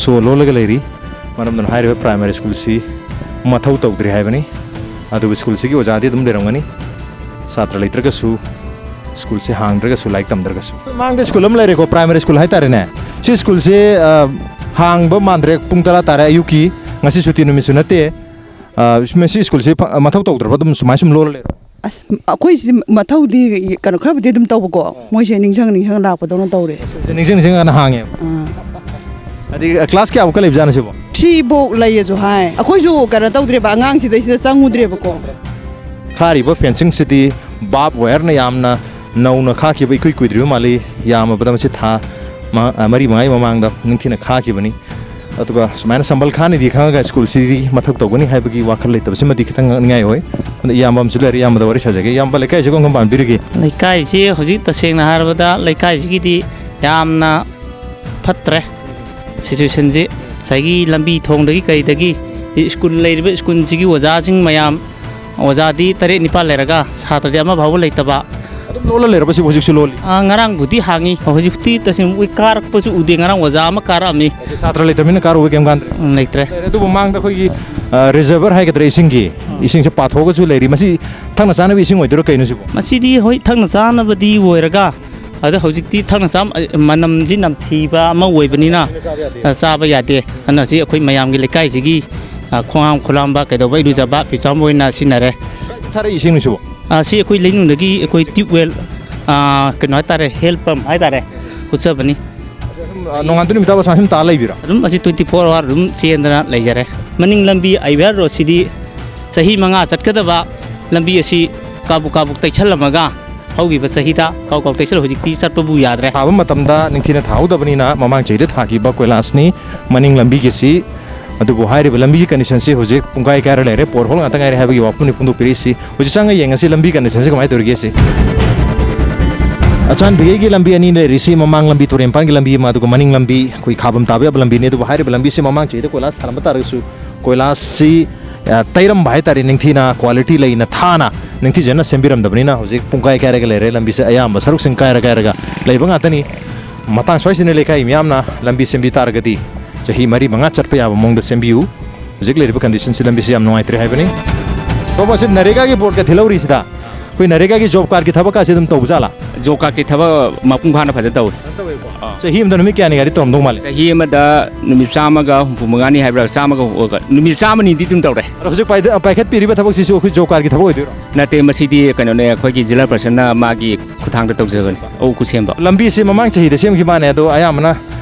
ꯁꯣ ꯂꯣꯜꯂꯒ ꯂꯩꯔꯤ꯫ ꯃꯔꯝ ꯑꯗꯨꯅ ꯍꯥꯏꯔꯤꯕ ꯄ꯭ꯔꯥꯏꯃꯥꯔꯤ ꯁ꯭ꯀꯨꯜꯁꯤ ꯃꯊꯧ ꯇꯧꯗ꯭ꯔꯤ ꯍꯥꯏꯕꯅꯤ꯫ ꯑꯗꯨꯒ ꯁ꯭ꯀꯨꯜꯁꯤꯒꯤ ꯑꯣꯖꯥꯗꯤ ꯑꯗꯨꯝ ꯂꯩꯔꯝꯒꯅꯤ, ꯁꯥꯇ꯭ꯔ ꯂꯩꯇ꯭ꯔꯒꯁꯨ, ꯁ꯭ꯀꯨꯜꯁꯦ ꯍꯥꯡꯗ꯭ꯔꯒꯁꯨ, ꯂꯥꯏꯔꯤꯛ ꯇꯝꯗ꯭ꯔꯒꯁꯨ꯫ ꯃꯥꯡꯗ ꯁ꯭ꯀꯨꯜ ꯑꯃ ꯂꯩꯔꯦꯀꯣ, ꯄ꯭ꯔꯥꯏꯃꯥꯔꯤ ꯁ꯭ꯀꯨꯜ ꯍꯥꯏꯇꯥꯔꯦꯅꯦ꯫ ꯁꯤ ꯁ꯭ꯀꯨꯜꯁꯦ, ꯑ, ꯍꯥꯡꯕ ꯃꯥꯟꯗ꯭ꯔꯦ, ꯄꯨꯡ ꯇꯔꯥ ꯇꯥꯔꯦ ꯑꯌꯨꯛꯀꯤ꯫ ꯉꯁꯤ ꯁꯨꯇꯤ ꯅꯨꯃꯤꯠꯁꯨ ꯅꯠꯇꯦ꯫ ꯑ, ꯃꯁꯤ ꯁ꯭ꯀꯨꯜꯁꯤ ꯐ-, ꯃꯊꯧ ꯇꯧꯗ꯭ꯔꯕ, ꯑꯗꯨꯝ ꯁꯨꯃꯥꯏꯅ ꯁꯨꯝ ꯂꯣꯜꯂ ꯂꯩꯔꯣ? ꯑꯁ, ꯑꯩꯈꯣꯏꯁꯤ ꯃꯊꯧꯗꯤ ꯀꯩꯅꯣ ꯈꯔꯕꯨꯗꯤ ꯑꯗꯨꯝ ꯇꯧꯕꯀꯣ, ꯃꯣꯏꯁꯦ ꯅꯤꯡꯁꯤꯡ ꯅꯤꯡꯁꯤꯡ ꯂꯥꯛꯄꯗꯧꯅ ꯇꯧꯔꯦ꯫ ꯁ꯭ꯀꯨꯜꯁꯦ ꯅꯤꯡꯁꯤꯡ ꯅꯤꯡꯁꯤꯡ ꯑꯅ ꯍꯥꯡꯉꯦꯕ꯫ ꯑꯥ꯫ ꯍꯥꯏꯗꯤ, ꯀ꯭ꯂꯥꯁ ꯀꯌꯥꯃꯨꯛꯀ ꯂꯩꯕꯖꯥꯠꯅꯣ ꯁꯤꯕꯣ? ꯊ꯭ꯔꯤ ꯐꯧ ꯂꯩꯌꯦꯁꯨ ꯍꯥꯏ꯫ ꯑꯩꯈꯣꯏꯁꯨ ꯀꯩꯅꯣ ꯇꯧꯗ꯭ꯔꯦꯕ, ꯑꯉꯥꯡꯁꯤꯗꯩꯁꯤꯗ ꯆꯪꯉꯨꯗ꯭ꯔꯦꯕꯀꯣ꯫ ꯈꯥꯔꯤꯕ ꯐꯦꯟꯁꯤꯡꯁꯤꯗꯤ ꯕꯥꯔꯕ ꯋꯥꯌꯔꯅ ꯌꯥꯝꯅ ꯅꯧꯅ ꯈꯥꯈꯤꯕ, ꯏꯀꯨꯏ ꯀꯨꯏꯗ꯭ꯔꯤꯕ ꯃꯥꯜꯂꯤ꯫ ꯌꯥꯝꯃꯕꯗ ꯃꯁꯤ ꯊꯥ ꯃ-, ꯑ, ꯃꯔꯤ ꯃꯉꯥꯒꯤ ꯃꯃꯥꯡꯗ ꯅꯤꯡꯊꯤꯅ ꯈꯥꯈꯤꯕꯅꯤ꯫ ꯑꯗꯨꯒ ꯁꯨꯃꯥꯏꯅ ꯁꯝꯕꯜ ꯈꯥꯅꯤꯗꯤ ꯈꯪꯉꯒ ꯁ꯭ꯀꯨꯜꯁꯤꯗꯤ ꯃꯊꯧ ꯇꯧꯒꯅꯤ ꯍꯥꯏꯕꯒꯤ ꯋꯥꯈꯜ ꯂꯩꯇꯕꯁꯤꯃꯗꯤ ꯈꯤꯇꯪ ꯉꯛꯅꯤꯡꯉꯥꯏ ꯑꯣꯏ꯫ ꯑꯗ ꯏꯌꯥꯝꯕ ꯑꯃꯁꯨ ꯂꯩꯔꯦ, ꯏꯌꯥꯝꯕꯗ ꯋꯥꯔꯤ ꯁꯥꯖꯒꯦ꯫ ꯏꯌꯥꯝꯕ, ꯂꯩꯀꯥꯏꯁꯤ ꯀꯔꯝ ꯀꯔꯝ ꯄꯥꯟꯕꯤꯔꯤꯒꯦ? ꯂꯩꯀꯥꯏꯁꯤ ꯍꯧꯖꯤꯛ ꯇꯁꯦꯡꯅ ꯍꯥꯏꯔꯕꯗ ꯂꯩꯀꯥꯏꯁꯤꯒꯤꯗꯤ ꯌꯥꯝꯅ ꯐꯠꯇ꯭ꯔꯦ ꯁꯤꯆꯨꯋꯦꯁꯟꯁꯤ꯫ ꯉꯁꯥꯏꯒꯤ ꯂꯝꯕꯤ ꯊꯣꯡꯗꯒꯤ ꯀꯩꯗꯒꯤ ꯁ꯭ꯀꯨꯜ, ꯂꯩꯔꯤꯕ ꯁ꯭ꯀꯨꯜꯁꯤꯒꯤ ꯑꯣꯖꯥꯁꯤꯡ ꯃꯌꯥꯝ, ꯑꯣꯖꯥꯗꯤ ꯇꯔꯦꯠ ꯅꯤꯄꯥꯜ ꯂꯩꯔꯒ ꯁꯥꯇ꯭ꯔꯗꯤ ꯑꯃ ꯐꯥꯎꯕ ꯂꯩꯇꯕ꯫ ꯑꯗꯨꯝ ꯂꯣꯜꯂ ꯂꯩꯔꯕ ꯁꯤꯕꯨ ꯍꯧꯖꯤꯛꯁꯨ ꯂꯣꯜꯂꯤ? ꯑ, ꯉꯔꯥꯡꯕꯨꯗꯤ ꯍꯥꯡꯉꯤ, ꯍꯧꯖꯤꯛꯇꯤ ꯇꯁꯦꯡꯅ ꯃꯣꯏ ꯀꯥꯔꯛꯄꯁꯨ ꯎꯗꯦ꯫ ꯉꯔꯥꯡ ꯑꯣꯖꯥ ꯑꯃ ꯀꯥꯔꯛꯑꯝꯃꯤ꯫ ꯑꯗꯨ ꯁꯥꯇ꯭ꯔ ꯂꯩꯇꯕꯅꯤꯅ ꯀꯥꯔꯨꯕ ꯀꯩꯝ ꯀꯥꯟꯗ꯭ꯔꯦ꯫ ꯎꯝ, ꯂꯩꯇ꯭ꯔꯦ꯫ ꯂꯩꯔꯦ꯫ ꯑꯗꯨꯕꯨ ꯃꯃꯥꯡꯗ ꯑꯩꯈꯣꯏꯒꯤ, ꯑ, ꯔꯤꯖꯔꯚꯔ ꯍꯥꯏꯒꯗ꯭ꯔꯥ, ꯏꯁꯤꯡꯒꯤ, ꯏꯁꯤꯡꯁꯦ ꯄꯥꯊꯣꯛꯑꯒꯁꯨ ꯂꯩꯔꯤ꯫ ꯃꯁꯤ ꯊꯛꯅ ꯆꯥꯅꯕ ꯏꯁꯤꯡ ꯑꯣꯏꯗꯣꯏꯔꯣ, ꯀꯩꯅꯣ ꯁꯤꯕꯨ? ꯃꯁꯤꯗꯤ ꯍꯣꯏ, ꯊꯛꯅ ꯆꯥꯅꯕꯗꯤ ꯑꯣꯏꯔꯒ, ꯑꯗꯣ ꯍꯧꯖꯤꯛꯇꯤ ꯊꯛꯅ ꯆꯥ-, ꯃꯅꯝꯁꯤ ꯅꯝꯊꯤꯕ ꯑꯃ ꯑꯣꯏꯕꯅꯤꯅ, ꯑ, ꯆꯥꯕ ꯌꯥꯗꯦ꯫ ꯑꯗꯨꯅ ꯁꯤ ꯑꯩꯈꯣꯏ ꯃꯌꯥꯝꯒꯤ ꯂꯩꯀꯥꯏꯁꯤꯒꯤ, ꯑ, ꯈꯣꯡ ꯍꯥꯝ ꯈꯣꯂꯥꯝꯕ ꯀꯩꯗꯧꯕ ꯏꯔꯨꯖꯕ ꯐꯤꯖꯥꯝꯕ ꯑꯣꯏꯅ ꯁꯤꯖꯤꯟꯅꯔꯦ꯫ ꯀꯥꯏꯗ ꯊꯥꯔꯛꯏ ꯏꯁꯤꯡꯅꯣ ꯁꯤꯕꯣ? ꯑ, ꯁꯤ ꯑꯩꯈꯣꯏ ꯂꯩꯅꯨꯡꯗꯒꯤ ꯑꯩꯈꯣꯏ ꯇ꯭ꯌꯨꯕ ꯋꯦꯜ, ꯑ, ꯀꯩꯅꯣ ꯍꯥꯏꯇꯥꯔꯦ, ꯍꯦꯜ ꯄꯝ ꯍꯥꯏꯇꯥꯔꯦ, ꯍꯨꯠꯆꯕꯅꯤ꯫ ꯑꯗꯨꯝ, ꯑ, ꯅꯣꯡꯉꯥꯟꯕ ꯅꯨꯃꯤꯠ ꯇꯥꯕ ꯁꯨꯃꯥꯏꯅ ꯁꯨꯝ ꯇꯥ ꯂꯩꯕꯤꯔꯣ? ꯑꯗꯨꯝ ꯑꯁꯤ ꯇ꯭ꯋꯦꯟꯇꯤ ꯐꯣꯔ ꯑꯋꯥꯔ ꯑꯗꯨꯝ ꯆꯦꯟꯗꯅ ꯂꯩꯖꯔꯦ꯫ ꯃꯅꯤꯡ ꯂꯝꯕꯤ ꯑꯥꯏ ꯚꯤ ꯑꯥꯔ ꯔꯣꯗꯁꯤꯗꯤ ꯆꯍꯤ ꯃꯉꯥ ꯆꯠꯀꯗꯕ ꯂꯝꯕꯤ ꯑꯁꯤ ꯀꯥꯕꯨꯛ ꯀꯥꯕꯨꯛ ꯇꯩꯁꯜꯂꯝꯃꯒ, ꯍꯧꯈꯤꯕ ꯆꯍꯤꯗ ꯀꯥꯎ ꯀꯥꯎ ꯇꯩꯁꯜꯂ ꯍꯧꯖꯤꯛꯇꯤ ꯆꯠꯄꯕꯨ ꯌꯥꯗ꯭ꯔꯦ꯫ ꯊꯥꯕ ꯃꯇꯝꯗ ꯅꯤꯡꯊꯤꯅ ꯊꯥꯍꯧꯗꯕꯅꯤꯅ ꯃꯃꯥꯡ ꯆꯍꯤꯗ ꯊꯥꯈꯤꯕ ꯀꯣꯏꯂꯥꯁꯅꯤ ꯃꯅꯤꯡ ꯂꯝꯕꯤꯒꯤꯁꯤ꯫ ꯑꯗꯨꯕꯨ ꯍꯥꯏꯔꯤꯕ ꯂꯝꯕꯤꯒꯤ ꯀꯟꯗꯤꯁꯟꯁꯤ ꯍꯧꯖꯤꯛ ꯄꯨꯡꯀꯥꯏ ꯀꯥꯏꯔ ꯂꯩꯔꯦ, ꯄꯣꯠ ꯍꯣꯜ ꯉꯥꯛꯇ ꯉꯥꯏꯔꯦ ꯍꯥꯏꯕꯒꯤ ꯋꯥꯐꯝꯅꯤ ꯐꯣꯡꯗꯣꯛꯄꯤꯔꯛꯏꯁꯤ꯫ ꯍꯧꯖꯤꯛ ꯆꯪꯉ ꯌꯦꯡꯉꯁꯤ ꯂꯝꯕꯤ ꯀꯟꯗꯤꯁꯟꯁꯤ ꯀꯃꯥꯏꯅ ꯇꯧꯔꯤꯒꯦ ꯁꯤ꯫ ꯑꯆꯥꯟꯕꯤꯒꯩꯒꯤ ꯂꯝꯕꯤ ꯑꯅꯤ ꯂꯩꯔꯤꯁꯤ, ꯃꯃꯥꯡ ꯂꯝꯕꯤ ꯇꯨꯔꯦꯟ ꯃꯄꯥꯟꯒꯤ ꯂꯝꯕꯤ ꯑꯃ, ꯑꯗꯨꯒ ꯃꯅꯤꯡ ꯂꯝꯕꯤ ꯑꯩꯈꯣꯏ ꯈꯥꯕꯝ ꯇꯥꯕ ꯌꯥꯕ ꯂꯝꯕꯤꯅꯤ꯫ ꯑꯗꯨꯕꯨ ꯍꯥꯏꯔꯤꯕ ꯂꯝꯕꯤꯁꯤ ꯃꯃꯥꯡ ꯆꯍꯤꯗ ꯀꯣꯏꯂꯥꯁ ꯊꯥꯔꯝꯕ ꯇꯥꯔꯒꯁꯨ, ꯀꯣꯏꯂꯥꯁꯁꯤ, ꯑ, ꯇꯩꯔꯝꯕ ꯍꯥꯏꯇꯥꯔꯦ, ꯅꯤꯡꯊꯤꯅ quality ꯂꯩꯅ ꯊꯥꯅ ꯅꯤꯡꯊꯤꯖꯅ ꯁꯦꯝꯕꯤꯔꯝꯗꯕꯅꯤꯅ ꯍꯧꯖꯤꯛ ꯄꯨꯡꯀꯥꯏ ꯀꯥꯏꯔꯒ ꯂꯩꯔꯦ꯫ ꯂꯝꯕꯤꯁꯦ ꯑꯌꯥꯝꯕ ꯁꯔꯨꯛꯁꯤꯡ ꯀꯥꯏꯔ ꯀꯥꯏꯔꯒ ꯂꯩꯕ ꯉꯥꯛꯇꯅꯤ꯫ ꯃꯇꯥꯡ ꯁ꯭ꯋꯥꯏꯁꯤꯅ ꯂꯩꯀꯥꯏ ꯃꯤꯌꯥꯝꯅ ꯂꯝꯕꯤ ꯁꯦꯝꯕꯤ ꯇꯥꯔꯒꯗꯤ ꯆꯍꯤ ꯃꯔꯤ ꯃꯉꯥ ꯆꯠꯄ ꯌꯥꯕ ꯃꯑꯣꯡꯗ ꯁꯦꯝꯕꯤꯌꯨ꯫ ꯍꯧꯖꯤꯛ ꯂꯩꯔꯤꯕ condition ꯁꯤ, ꯂꯝꯕꯤꯁꯤ ꯌꯥꯝ ꯅꯨꯡꯉꯥꯏꯇ꯭ꯔꯦ ꯍꯥꯏꯕꯅꯤ꯫ ꯇꯣꯝꯕ, ꯁꯤ ꯅꯔꯦꯒꯥꯒꯤ ꯕꯣꯔꯗꯀ ꯊꯤꯜꯍꯧꯔꯤꯁꯤꯗ ꯑꯩꯈꯣꯏ ꯅꯔꯦꯒꯥꯒꯤ ꯖꯣꯕ ꯀꯥꯔꯗꯀꯤ ꯊꯕꯛꯀꯁꯦ ꯑꯗꯨꯝ ꯇꯧꯕ ꯖꯥꯠꯂꯥ? ꯖꯣꯕ ꯀꯥꯔꯗꯀꯤ ꯊꯕꯛ ꯃꯄꯨꯡ ꯐꯥꯅ ꯐꯖꯅ ꯇꯧꯏ꯫ ꯑꯥ꯫ ꯆꯍꯤ ꯑꯃꯗ ꯅꯨꯃꯤꯠ ꯀꯌꯥꯅꯤ ꯒꯥꯔꯤ ꯇꯧꯔꯝꯗꯧ ꯃꯥꯜꯂꯤ? ꯆꯍꯤ ꯑꯃꯗ ꯅꯨꯃꯤꯠ ꯆꯥꯝꯃꯒ ꯍꯨꯝꯐꯨ ꯃꯉꯥꯅꯤ ꯍꯥꯏꯕ꯭ꯔꯥ, ꯆꯥꯝꯃꯒ ꯍꯨꯝꯐꯨ-, ꯅꯨꯃꯤꯠ ꯆꯥꯝꯃꯅꯤꯗꯤ ꯑꯗꯨꯝ ꯇꯧꯔꯦ꯫ ꯑꯗꯣ ꯍꯧꯖꯤꯛ ꯄꯥꯏꯗ-, ꯄꯥꯏꯈꯠꯄꯤꯔꯤꯕ ꯊꯕꯛꯁꯤꯁꯨ ꯑꯩꯈꯣꯏ ꯖꯣꯕ ꯀꯥꯔꯗꯀꯤ ꯊꯕꯛ ꯑꯣꯏꯗꯣꯏꯔꯣ? ꯅꯠꯇꯦ, ꯃꯁꯤꯗꯤ ꯀꯩꯅꯣꯅꯦ, ꯑꯩꯈꯣꯏꯒꯤ ꯖꯤꯂꯥ ꯄ꯭ꯔꯁꯥꯗꯅ ꯃꯥꯒꯤ ꯈꯨꯠꯊꯥꯡꯗ ꯇꯧꯖꯕꯅꯤ꯫ ꯑꯧ, ꯈꯨꯠꯁꯦꯝꯕ꯫ ꯂꯝꯕꯤꯁꯤ ꯃꯃꯥꯡ ꯆꯍꯤꯗ ꯁꯦꯝꯈꯤꯕ ꯃꯥꯅꯦ, ꯑꯗꯣ ꯑꯌꯥꯝꯕꯅ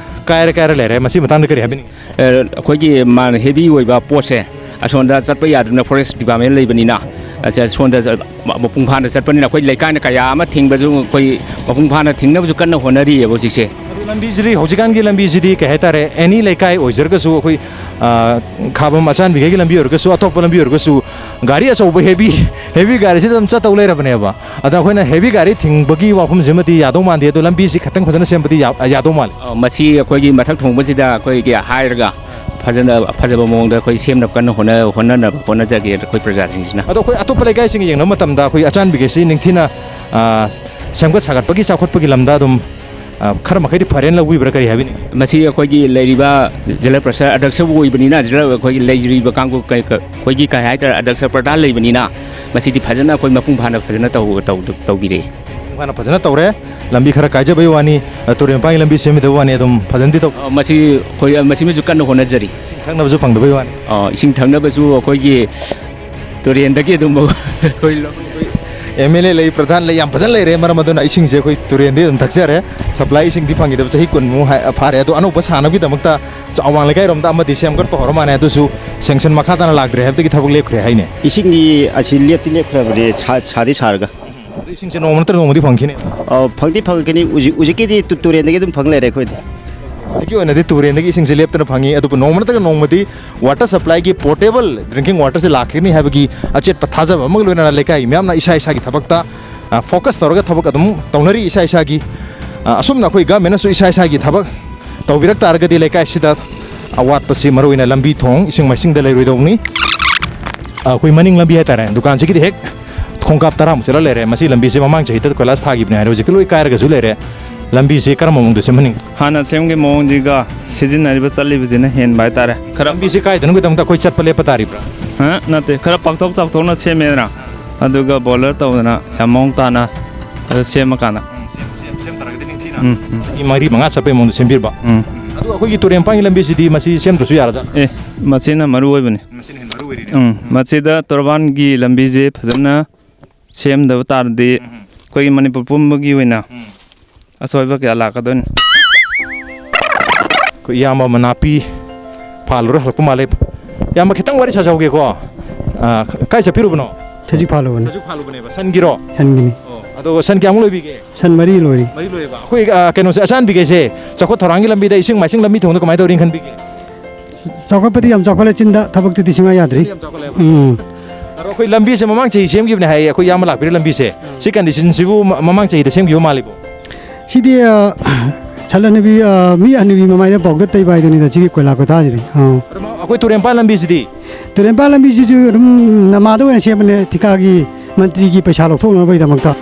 ꯀꯥꯏꯔ ꯀꯥꯏꯔ ꯂꯩꯔꯦ꯫ ꯃꯁꯤ ꯃꯇꯥꯡꯗ ꯀꯔꯤ ꯍꯥꯏꯕꯤꯅꯤꯡꯉꯤ? ꯑ, ꯑꯩꯈꯣꯏꯒꯤ ꯃꯥꯅ heavy ꯑꯣꯏꯕ ꯄꯣꯠꯁꯦ ꯑꯁꯣꯝꯗ ꯆꯠꯄ ꯌꯥꯗꯕꯅꯤꯅ, forest department ꯂꯩꯕꯅꯤꯅ, ꯑꯁ, ꯁꯣꯝꯗ ꯆ-, ꯃ-, ꯃꯄꯨꯡ ꯐꯥꯅ ꯆꯠꯄꯅꯤꯅ ꯑꯩꯈꯣꯏ ꯂꯩꯀꯥꯏꯅ ꯀꯌꯥ ꯑꯃ ꯊꯤꯡꯕꯁꯨ ꯑꯩꯈꯣꯏ ꯃꯄꯨꯡ ꯐꯥꯅ ꯊꯤꯡꯅꯕꯁꯨ ꯀꯟꯅ ꯍꯣꯠꯅꯔꯤꯑꯕ ꯍꯧꯖꯤꯛꯁꯦ꯫ ꯑꯗꯨ ꯂꯝꯕꯤꯁꯤꯗꯤ, ꯍꯧꯖꯤꯛꯀꯥꯟꯒꯤ ꯂꯝꯕꯤꯁꯤꯗꯤ ꯀꯩ ꯍꯥꯏꯇꯥꯔꯦ, any ꯂꯩꯀꯥꯏ ꯑꯣꯏꯖꯔꯒꯁꯨ, ꯑꯩꯈꯣꯏ, ꯑ, ꯈꯥꯕꯝ ꯑꯆꯥꯟꯕꯤꯈꯩꯒꯤ ꯂꯝꯕꯤ ꯑꯣꯏꯔꯒꯁꯨ, ꯑꯇꯣꯞꯄ ꯂꯝꯕꯤ ꯑꯣꯏꯔꯒꯁꯨ, ꯒꯥꯔꯤ ꯑꯆꯧꯕ heavy, heavy ꯒꯥꯔꯤꯁꯤꯗ ꯑꯗꯨꯝ ꯆꯠꯇꯧ ꯂꯩꯔꯕꯅꯦꯕ꯫ ꯑꯗ ꯑꯩꯈꯣꯏꯅ heavy ꯒꯥꯔꯤ ꯊꯤꯡꯕꯒꯤ ꯋꯥꯐꯝꯁꯤꯃꯗꯤ ꯌꯥꯗꯧ ꯃꯥꯟꯗꯦ꯫ ꯑꯗꯣ ꯂꯝꯕꯤꯁꯤ ꯈꯤꯇꯪ ꯐꯖꯅ ꯁꯦꯝꯕꯗꯤ ꯌꯥ-, ꯌꯥꯗꯧ ꯃꯥꯜꯂꯦ꯫ ꯑ, ꯃꯁꯤ ꯑꯩꯈꯣꯏꯒꯤ ꯃꯊꯛ ꯊꯣꯡꯕꯁꯤꯗ ꯑꯩꯈꯣꯏꯒꯤ ꯍꯥꯏꯔꯒ ꯐꯖꯅ, ꯐꯖꯕ ꯃꯑꯣꯡꯗ ꯑꯩꯈꯣꯏ ꯁꯦꯝꯅꯕ ꯀꯟꯅ ꯍꯣꯠꯅ-, ꯍꯣꯠꯅꯅꯕ ꯍꯣꯠꯅꯖꯒꯦ ꯑꯩꯈꯣꯏ ꯄ꯭ꯔꯖꯥꯁꯤꯡꯁꯤꯅ꯫ ꯑꯗꯣ ꯑꯩꯈꯣꯏ ꯑꯇꯣꯞꯄ ꯂꯩꯀꯥꯏꯁꯤꯡꯒ ꯌꯦꯡꯅꯕ ꯃꯇꯝꯗ ꯑꯩꯈꯣꯏ ꯑꯆꯥꯟꯕꯤꯈꯩꯁꯤ ꯅꯤꯡꯊꯤꯅ, ꯑ, ꯁꯦꯝꯒꯠ ꯁꯥꯒꯠꯄꯒꯤ, ꯆꯥꯎꯈꯠꯄꯒꯤ ꯂꯝꯗ ꯑꯗꯨꯝ, ꯑ, ꯈꯔ ꯃꯈꯩꯗꯤ ꯐꯔꯦꯅ ꯂꯧꯕꯤꯕ꯭ꯔꯥ, ꯀꯔꯤ ꯍꯥꯏꯕꯤꯅꯤꯡꯉꯤ? ꯃꯁꯤ ꯑꯩꯈꯣꯏꯒꯤ ꯂꯩꯔꯤꯕ ꯖꯤꯂꯥ ꯄ꯭ꯔꯤꯁꯠ ꯑꯗ꯭ꯌꯛꯁꯕꯨ ꯑꯣꯏꯕꯅꯤꯅ, ꯖꯤꯂꯥ ꯑꯩꯈꯣꯏꯒꯤ ꯂꯩꯖꯔꯤꯕ ꯀꯥꯡꯕꯨ ꯀꯩ-, ꯀ-, ꯑꯩꯈꯣꯏꯒꯤ ꯀꯩ ꯍꯥꯏꯇꯥꯔꯦ, ꯑꯗ꯭ꯌꯛꯁ ꯄ꯭ꯔꯙꯥꯟ ꯂꯩꯕꯅꯤꯅ, ꯃꯁꯤꯗꯤ ꯐꯖꯅ ꯑꯩꯈꯣꯏ ꯃꯄꯨꯡ ꯐꯥꯅ ꯐꯖꯅ ꯇꯧ-, ꯇꯧ-, ꯇꯧꯕꯤꯔꯛꯏ꯫ ꯃꯄꯨꯡ ꯐꯥꯅ ꯐꯖꯅ ꯇꯧꯔꯦ꯫ ꯂꯝꯕꯤ ꯈꯔ ꯀꯥꯏꯖꯕꯩ ꯋꯥꯅꯤ, ꯑ, ꯇꯨꯔꯦꯜ ꯃꯄꯥꯟꯒꯤ ꯂꯝꯕꯤ ꯁꯦꯝꯕꯤꯗꯕ ꯋꯥꯅꯤ, ꯑꯗꯨꯝ ꯐꯖꯅꯗꯤ ꯇꯧ- ꯑ, ꯃꯁꯤ ꯑꯩꯈꯣꯏ, ꯑ, ꯃꯁꯤꯃꯁꯨ ꯀꯟꯅ ꯍꯣꯠꯅꯖꯔꯤ꯫ ꯏꯁꯤꯡ ꯊꯛꯅꯕꯁꯨ ꯐꯪꯗꯕꯩ ꯋꯥꯅꯤ꯫ ꯑ, ꯏꯁꯤꯡ ꯊꯛꯅꯕꯁꯨ ꯑꯩꯈꯣꯏꯒꯤ ꯇꯨꯔꯦꯟꯗꯒꯤ ꯑꯗꯨꯝ ꯑꯩꯈꯣꯏ ꯂꯧ- ꯑꯦꯝ ꯑꯦꯜ ꯑꯦ ꯂꯩ, ꯄ꯭ꯔꯙꯥꯟ ꯂꯩ, ꯌꯥꯝ ꯐꯖꯅ ꯂꯩꯔꯦ꯫ ꯃꯔꯝ ꯑꯗꯨꯅ ꯏꯁꯤꯡꯁꯦ ꯑꯩꯈꯣꯏ ꯇꯨꯔꯦꯟꯗꯒꯤ ꯑꯗꯨꯝ ꯊꯛꯆꯔꯦ꯫ ꯁꯄ꯭ꯂꯥꯏ ꯏꯁꯤꯡꯗꯤ ꯐꯪꯈꯤꯗꯕ ꯆꯍꯤ ꯀꯨꯟꯃꯨꯛ ꯍꯥꯏ-, ꯐꯥꯔꯦ꯫ ꯑꯗꯣ ꯑꯅꯧꯕ ꯁꯥꯟꯅꯕꯒꯤꯗꯃꯛꯇ ꯑꯋꯥꯡ ꯂꯩꯀꯥꯏꯔꯣꯝꯗ ꯑꯃꯗꯤ ꯁꯦꯝꯒꯠꯄ ꯍꯧꯔ ꯃꯥꯜꯂꯦ꯫ ꯑꯗꯨꯁꯨ ꯁꯦꯡꯁꯟ ꯃꯈꯥ ꯇꯥꯅ ꯂꯥꯛꯇ꯭ꯔꯦ ꯍꯥꯏꯕꯗꯒꯤ ꯊꯕꯛ ꯂꯦꯞꯈ꯭ꯔꯦ ꯍꯥꯏꯅꯦ꯫ ꯏꯁꯤꯡꯗꯤ ꯑꯁꯤ ꯂꯦꯞꯇꯤ ꯂꯦꯞꯈ꯭ꯔꯕꯅꯦ, ꯁꯥ-, ꯁꯥꯗꯤ ꯁꯥꯔꯒ꯫ ꯑꯗꯨ ꯏꯁꯤꯡꯁꯦ ꯅꯣꯡꯃ ꯅꯠꯇ꯭ꯔꯒ ꯅꯣꯡꯃꯗꯤ ꯐꯪꯈꯤꯅꯦꯕ? ꯑ, ꯐꯪꯗꯤ ꯐꯪꯉꯛꯀꯅꯤ꯫ ꯍꯧꯖꯤꯛ, ꯍꯧꯖꯤꯛꯀꯤꯗꯤ ꯇꯨ-, ꯇꯨꯔꯦꯟꯗꯒꯤ ꯑꯗꯨꯝ ꯐꯪ ꯂꯩꯔꯦ ꯑꯩꯈꯣꯏꯗꯤ꯫ ꯍꯧꯖꯤꯛꯀꯤ ꯑꯣꯏꯅꯗꯤ ꯇꯨꯔꯦꯟꯗꯒꯤ ꯏꯁꯤꯡꯁꯦ ꯂꯦꯞꯇꯅ ꯐꯪꯉꯤ, ꯑꯗꯨꯕꯨ ꯅꯣꯡꯃ ꯅꯠꯇ꯭ꯔꯒ ꯅꯣꯡꯃꯗꯤ ꯋꯥꯇꯔ ꯁꯄ꯭ꯂꯥꯏꯒꯤ ꯄꯣꯔꯇꯦꯕꯜ ꯗ꯭ꯔꯤꯡꯀꯤꯡ ꯋꯥꯇꯔꯁꯦ ꯂꯥꯛꯈꯤꯒꯅꯤ ꯍꯥꯏꯕꯒꯤ ꯑꯆꯦꯠꯄ ꯊꯥꯖꯕ ꯑꯃꯒ ꯂꯣꯏꯅꯅ ꯂꯩꯀꯥꯏꯒꯤ ꯃꯤꯌꯥꯝꯅ ꯏꯁꯥ ꯏꯁꯥꯒꯤ ꯊꯕꯛꯇ ꯐꯣꯀꯁ ꯇꯧꯔꯒ ꯊꯕꯛ ꯑꯗꯨꯝ ꯇꯧꯅꯔꯤ ꯏꯁꯥ ꯏꯁꯥꯒꯤ꯫ ꯑ, ꯑꯁꯨꯝꯅ ꯑꯩꯈꯣꯏ ꯒꯃꯦꯟꯅꯁꯨ ꯏꯁꯥ ꯏꯁꯥꯒꯤ ꯊꯕꯛ ꯇꯧꯕꯤꯔꯛ ꯇꯥꯔꯒꯗꯤ ꯂꯩꯀꯥꯏꯁꯤꯗ ꯑꯋꯥꯠꯄꯁꯤ ꯃꯔꯨꯑꯣꯏꯅ ꯂꯝꯕꯤ ꯊꯣꯡ, ꯏꯁꯤꯡ ꯃꯥꯏꯁꯤꯡꯗ ꯂꯩꯔꯣꯏꯗꯧꯕꯅꯤ꯫ ꯑ, ꯑꯩꯈꯣꯏ ꯃꯅꯤꯡ ꯂꯝꯕꯤ ꯍꯥꯏꯇꯥꯔꯦ, ꯗꯨꯀꯥꯟꯁꯤꯒꯤꯗꯤ ꯍꯦꯛ ꯈꯣꯡꯀꯥꯞ ꯇꯔꯥꯃꯨꯛ ꯆꯠꯂ ꯂꯩꯔꯦ꯫ ꯃꯁꯤ ꯂꯝꯕꯤꯁꯦ ꯃꯃꯥꯡ ꯆꯍꯤꯗ ꯀꯣꯏꯂꯥꯁ ꯊꯥꯈꯤꯕꯅꯦ ꯍꯥꯏꯔꯦ, ꯍꯧꯖꯤꯛꯇꯤ ꯂꯣꯏ ꯀꯥꯏꯔꯒꯁꯨ ꯂꯩꯔꯦ꯫ ꯂꯝꯕꯤꯁꯦ ꯀꯔꯝꯕ ꯃꯑꯣꯡꯗ ꯁꯦꯝꯍꯟꯅꯤꯡ? ꯍꯥꯟꯅ ꯁꯦꯝꯈꯤꯕ ꯃꯑꯣꯡꯁꯤꯒ ꯁꯤꯖꯤꯟꯅꯔꯤꯕ ꯆꯠꯂꯤꯕꯁꯤꯅ ꯍꯦꯟꯕ ꯍꯥꯏꯇꯥꯔꯦ꯫ ꯈꯔ ꯂꯝꯕꯤꯁꯦ ꯀꯥꯏꯗꯅꯣ ꯈꯤꯇꯪ ꯑꯩꯈꯣꯏ ꯆꯠꯄ ꯂꯦꯞꯄ ꯇꯥꯔꯤꯕ꯭ꯔꯥ? ꯑ, ꯅꯠꯇꯦ, ꯈꯔ ꯄꯥꯛꯊꯣꯛ ꯆꯥꯎꯊꯣꯛꯅ ꯁꯦꯝꯃꯦꯗꯅ, ꯑꯗꯨꯒ ꯕꯣꯂꯔ ꯇꯧꯗꯅ ꯌꯥꯝ ꯃꯑꯣꯡ ꯇꯥꯅ ꯑꯗꯨ ꯁꯦꯝꯃꯀꯥꯟꯗ꯫ ꯎꯝ, ꯁꯦꯝ-, ꯁꯦꯝ-, ꯁꯦꯝ ꯇꯥꯔꯒꯗꯤ ꯅꯤꯡꯊꯤꯅ ꯎꯝ, ꯎꯝ꯫ ꯆꯍꯤ ꯃꯔꯤ ꯃꯉꯥ ꯆꯠꯄꯒꯤ ꯃꯑꯣꯡꯗ ꯁꯦꯝꯕꯤꯔꯕ? ꯎꯝ꯫ ꯑꯗꯨ ꯑꯩꯈꯣꯏꯒꯤ ꯇꯨꯔꯦꯟ ꯃꯄꯥꯟꯒꯤ ꯂꯝꯕꯤꯁꯤꯗꯤ ꯃꯁꯤ ꯁꯦꯝꯗ꯭ꯔꯁꯨ ꯌꯥꯔꯖꯥꯠꯂꯥ? ꯑꯦ, ꯃꯁꯤꯅ ꯃꯔꯨ ꯑꯣꯏꯕꯅꯤ꯫ ꯃꯁꯤꯅ ꯍꯦꯟꯅ ꯃꯔꯨ ꯑꯣꯏꯔꯤꯅꯦ꯫ ꯎꯝ, ꯃꯁꯤꯗ ꯇꯣꯔꯕꯥꯟꯒꯤ ꯂꯝꯕꯤꯁꯦ ꯐꯖꯅ ꯁꯦꯝꯗꯕ ꯇꯥꯔꯗꯤ ꯎꯝ꯫ ꯑꯩꯈꯣꯏꯒꯤ ꯃꯅꯤꯄꯨꯔ ꯄꯨꯝꯕꯒꯤ ꯑꯣꯏꯅ ꯎꯝ꯫ ꯑꯁꯣꯏꯕ ꯀꯌꯥ ꯂꯥꯛꯀꯗꯣꯏꯅꯤ꯫ ꯑꯩꯈꯣꯏ ꯏꯌꯥꯝꯕ ꯑꯃ ꯅꯥꯄꯤ ꯐꯥꯜꯂꯨꯔ ꯍꯜꯂꯛꯄ ꯃꯥꯜꯂꯦ꯫ ꯏꯌꯥꯝꯕ, ꯈꯤꯇꯪ ꯋꯥꯔꯤ ꯁꯥꯖꯍꯧꯒꯦꯀꯣ꯫ ꯑ, ꯀꯥꯏ ꯆꯠꯄꯤꯔꯨꯕꯅꯣ? ꯁꯖꯤꯛ ꯐꯥꯜꯂꯨꯕꯅꯦ꯫ ꯁꯖꯤꯛ ꯐꯥꯜꯂꯨꯕꯅꯦꯕ꯫ ꯁꯟꯒꯤꯔꯣ? ꯁꯟꯒꯤꯅꯤ꯫ ꯑꯣ, ꯑꯗꯣ ꯁꯟ ꯀꯌꯥꯃꯨꯛ ꯂꯣꯏꯕꯤꯒꯦ? ꯁꯟ ꯃꯔꯤ ꯂꯣꯏꯔꯤ꯫ ꯃꯔꯤ ꯂꯣꯏꯌꯦꯕ꯫ ꯑꯩꯈꯣꯏ, ꯑ, ꯀꯩꯅꯣꯁꯦ, ꯑꯆꯥꯟꯕꯤꯈꯩꯁꯦ ꯆꯥꯎꯈꯠ ꯊꯧꯔꯥꯡꯒꯤ ꯂꯝꯕꯤꯗ ꯏꯁꯤꯡ ꯃꯥꯏꯁꯤꯡ ꯂꯝꯕꯤ ꯊꯣꯡꯗ ꯀꯃꯥꯏꯅ ꯇꯧꯔꯤꯅ ꯈꯟꯕꯤꯒꯦ? ꯆꯥꯎꯈꯠꯄꯗꯤ ꯌꯥꯝ ꯆꯥꯎꯈꯠꯂꯦ, ꯆꯤꯟꯗ ꯊꯕꯛꯇꯗꯤ ꯁꯨꯡꯌꯥ ꯌꯥꯗ꯭ꯔꯤ꯫ ꯌꯥꯝ ꯆꯥꯎꯈꯠꯂꯦꯕ꯫ ꯎꯝ꯫ ꯑꯗꯣ ꯑꯩꯈꯣꯏ ꯂꯝꯕꯤꯁꯦ ꯃꯃꯥꯡ ꯆꯍꯤ ꯁꯦꯝꯈꯤꯕꯅꯦ ꯍꯥꯏꯌꯦ, ꯑꯩꯈꯣꯏ ꯏꯌꯥꯝꯕ ꯂꯥꯛꯄꯤꯔꯦ ꯂꯝꯕꯤꯁꯦ꯫ ꯎꯝ꯫ ꯁꯤ ꯀꯟꯗꯤꯁꯟꯁꯤꯕꯨ ꯃ-, ꯃꯃꯥꯡ ꯆꯍꯤꯗ ꯁꯦꯝꯈꯤꯕ ꯃꯥꯜꯂꯤꯕꯣ? ꯁꯤꯗꯤ, ꯑ, ꯁꯟ ꯍꯅꯨꯕꯤ, ꯑ, ꯃꯤ ꯍꯅꯨꯕꯤ ꯃꯃꯥꯏꯗ ꯄꯥꯎꯗꯔ ꯇꯩꯕ ꯍꯥꯏꯗꯨꯅꯤꯗ ꯁꯤꯒꯤ ꯀꯣꯏꯂꯥ ꯀꯣꯊꯥꯁꯤꯗꯤ꯫ ꯑꯥ꯫ ꯑꯗꯣ ꯑꯩꯈꯣꯏ ꯇꯨꯔꯦꯟ ꯃꯄꯥꯟ ꯂꯝꯕꯤꯁꯤꯗꯤ? ꯇꯨꯔꯦꯟ ꯃꯄꯥꯟ ꯂꯝꯕꯤꯁꯤꯁꯨ ꯑꯗꯨꯝ ꯅꯃꯥꯗ ꯑꯣꯏꯅ ꯁꯦꯝꯕꯅꯦ, ꯊꯤꯀꯥꯒꯤ ꯃꯟꯇ꯭ꯔꯤꯒꯤ ꯄꯩꯁꯥ ꯂꯧꯊꯣꯛꯅꯕꯒꯤꯗꯃꯛꯇ꯫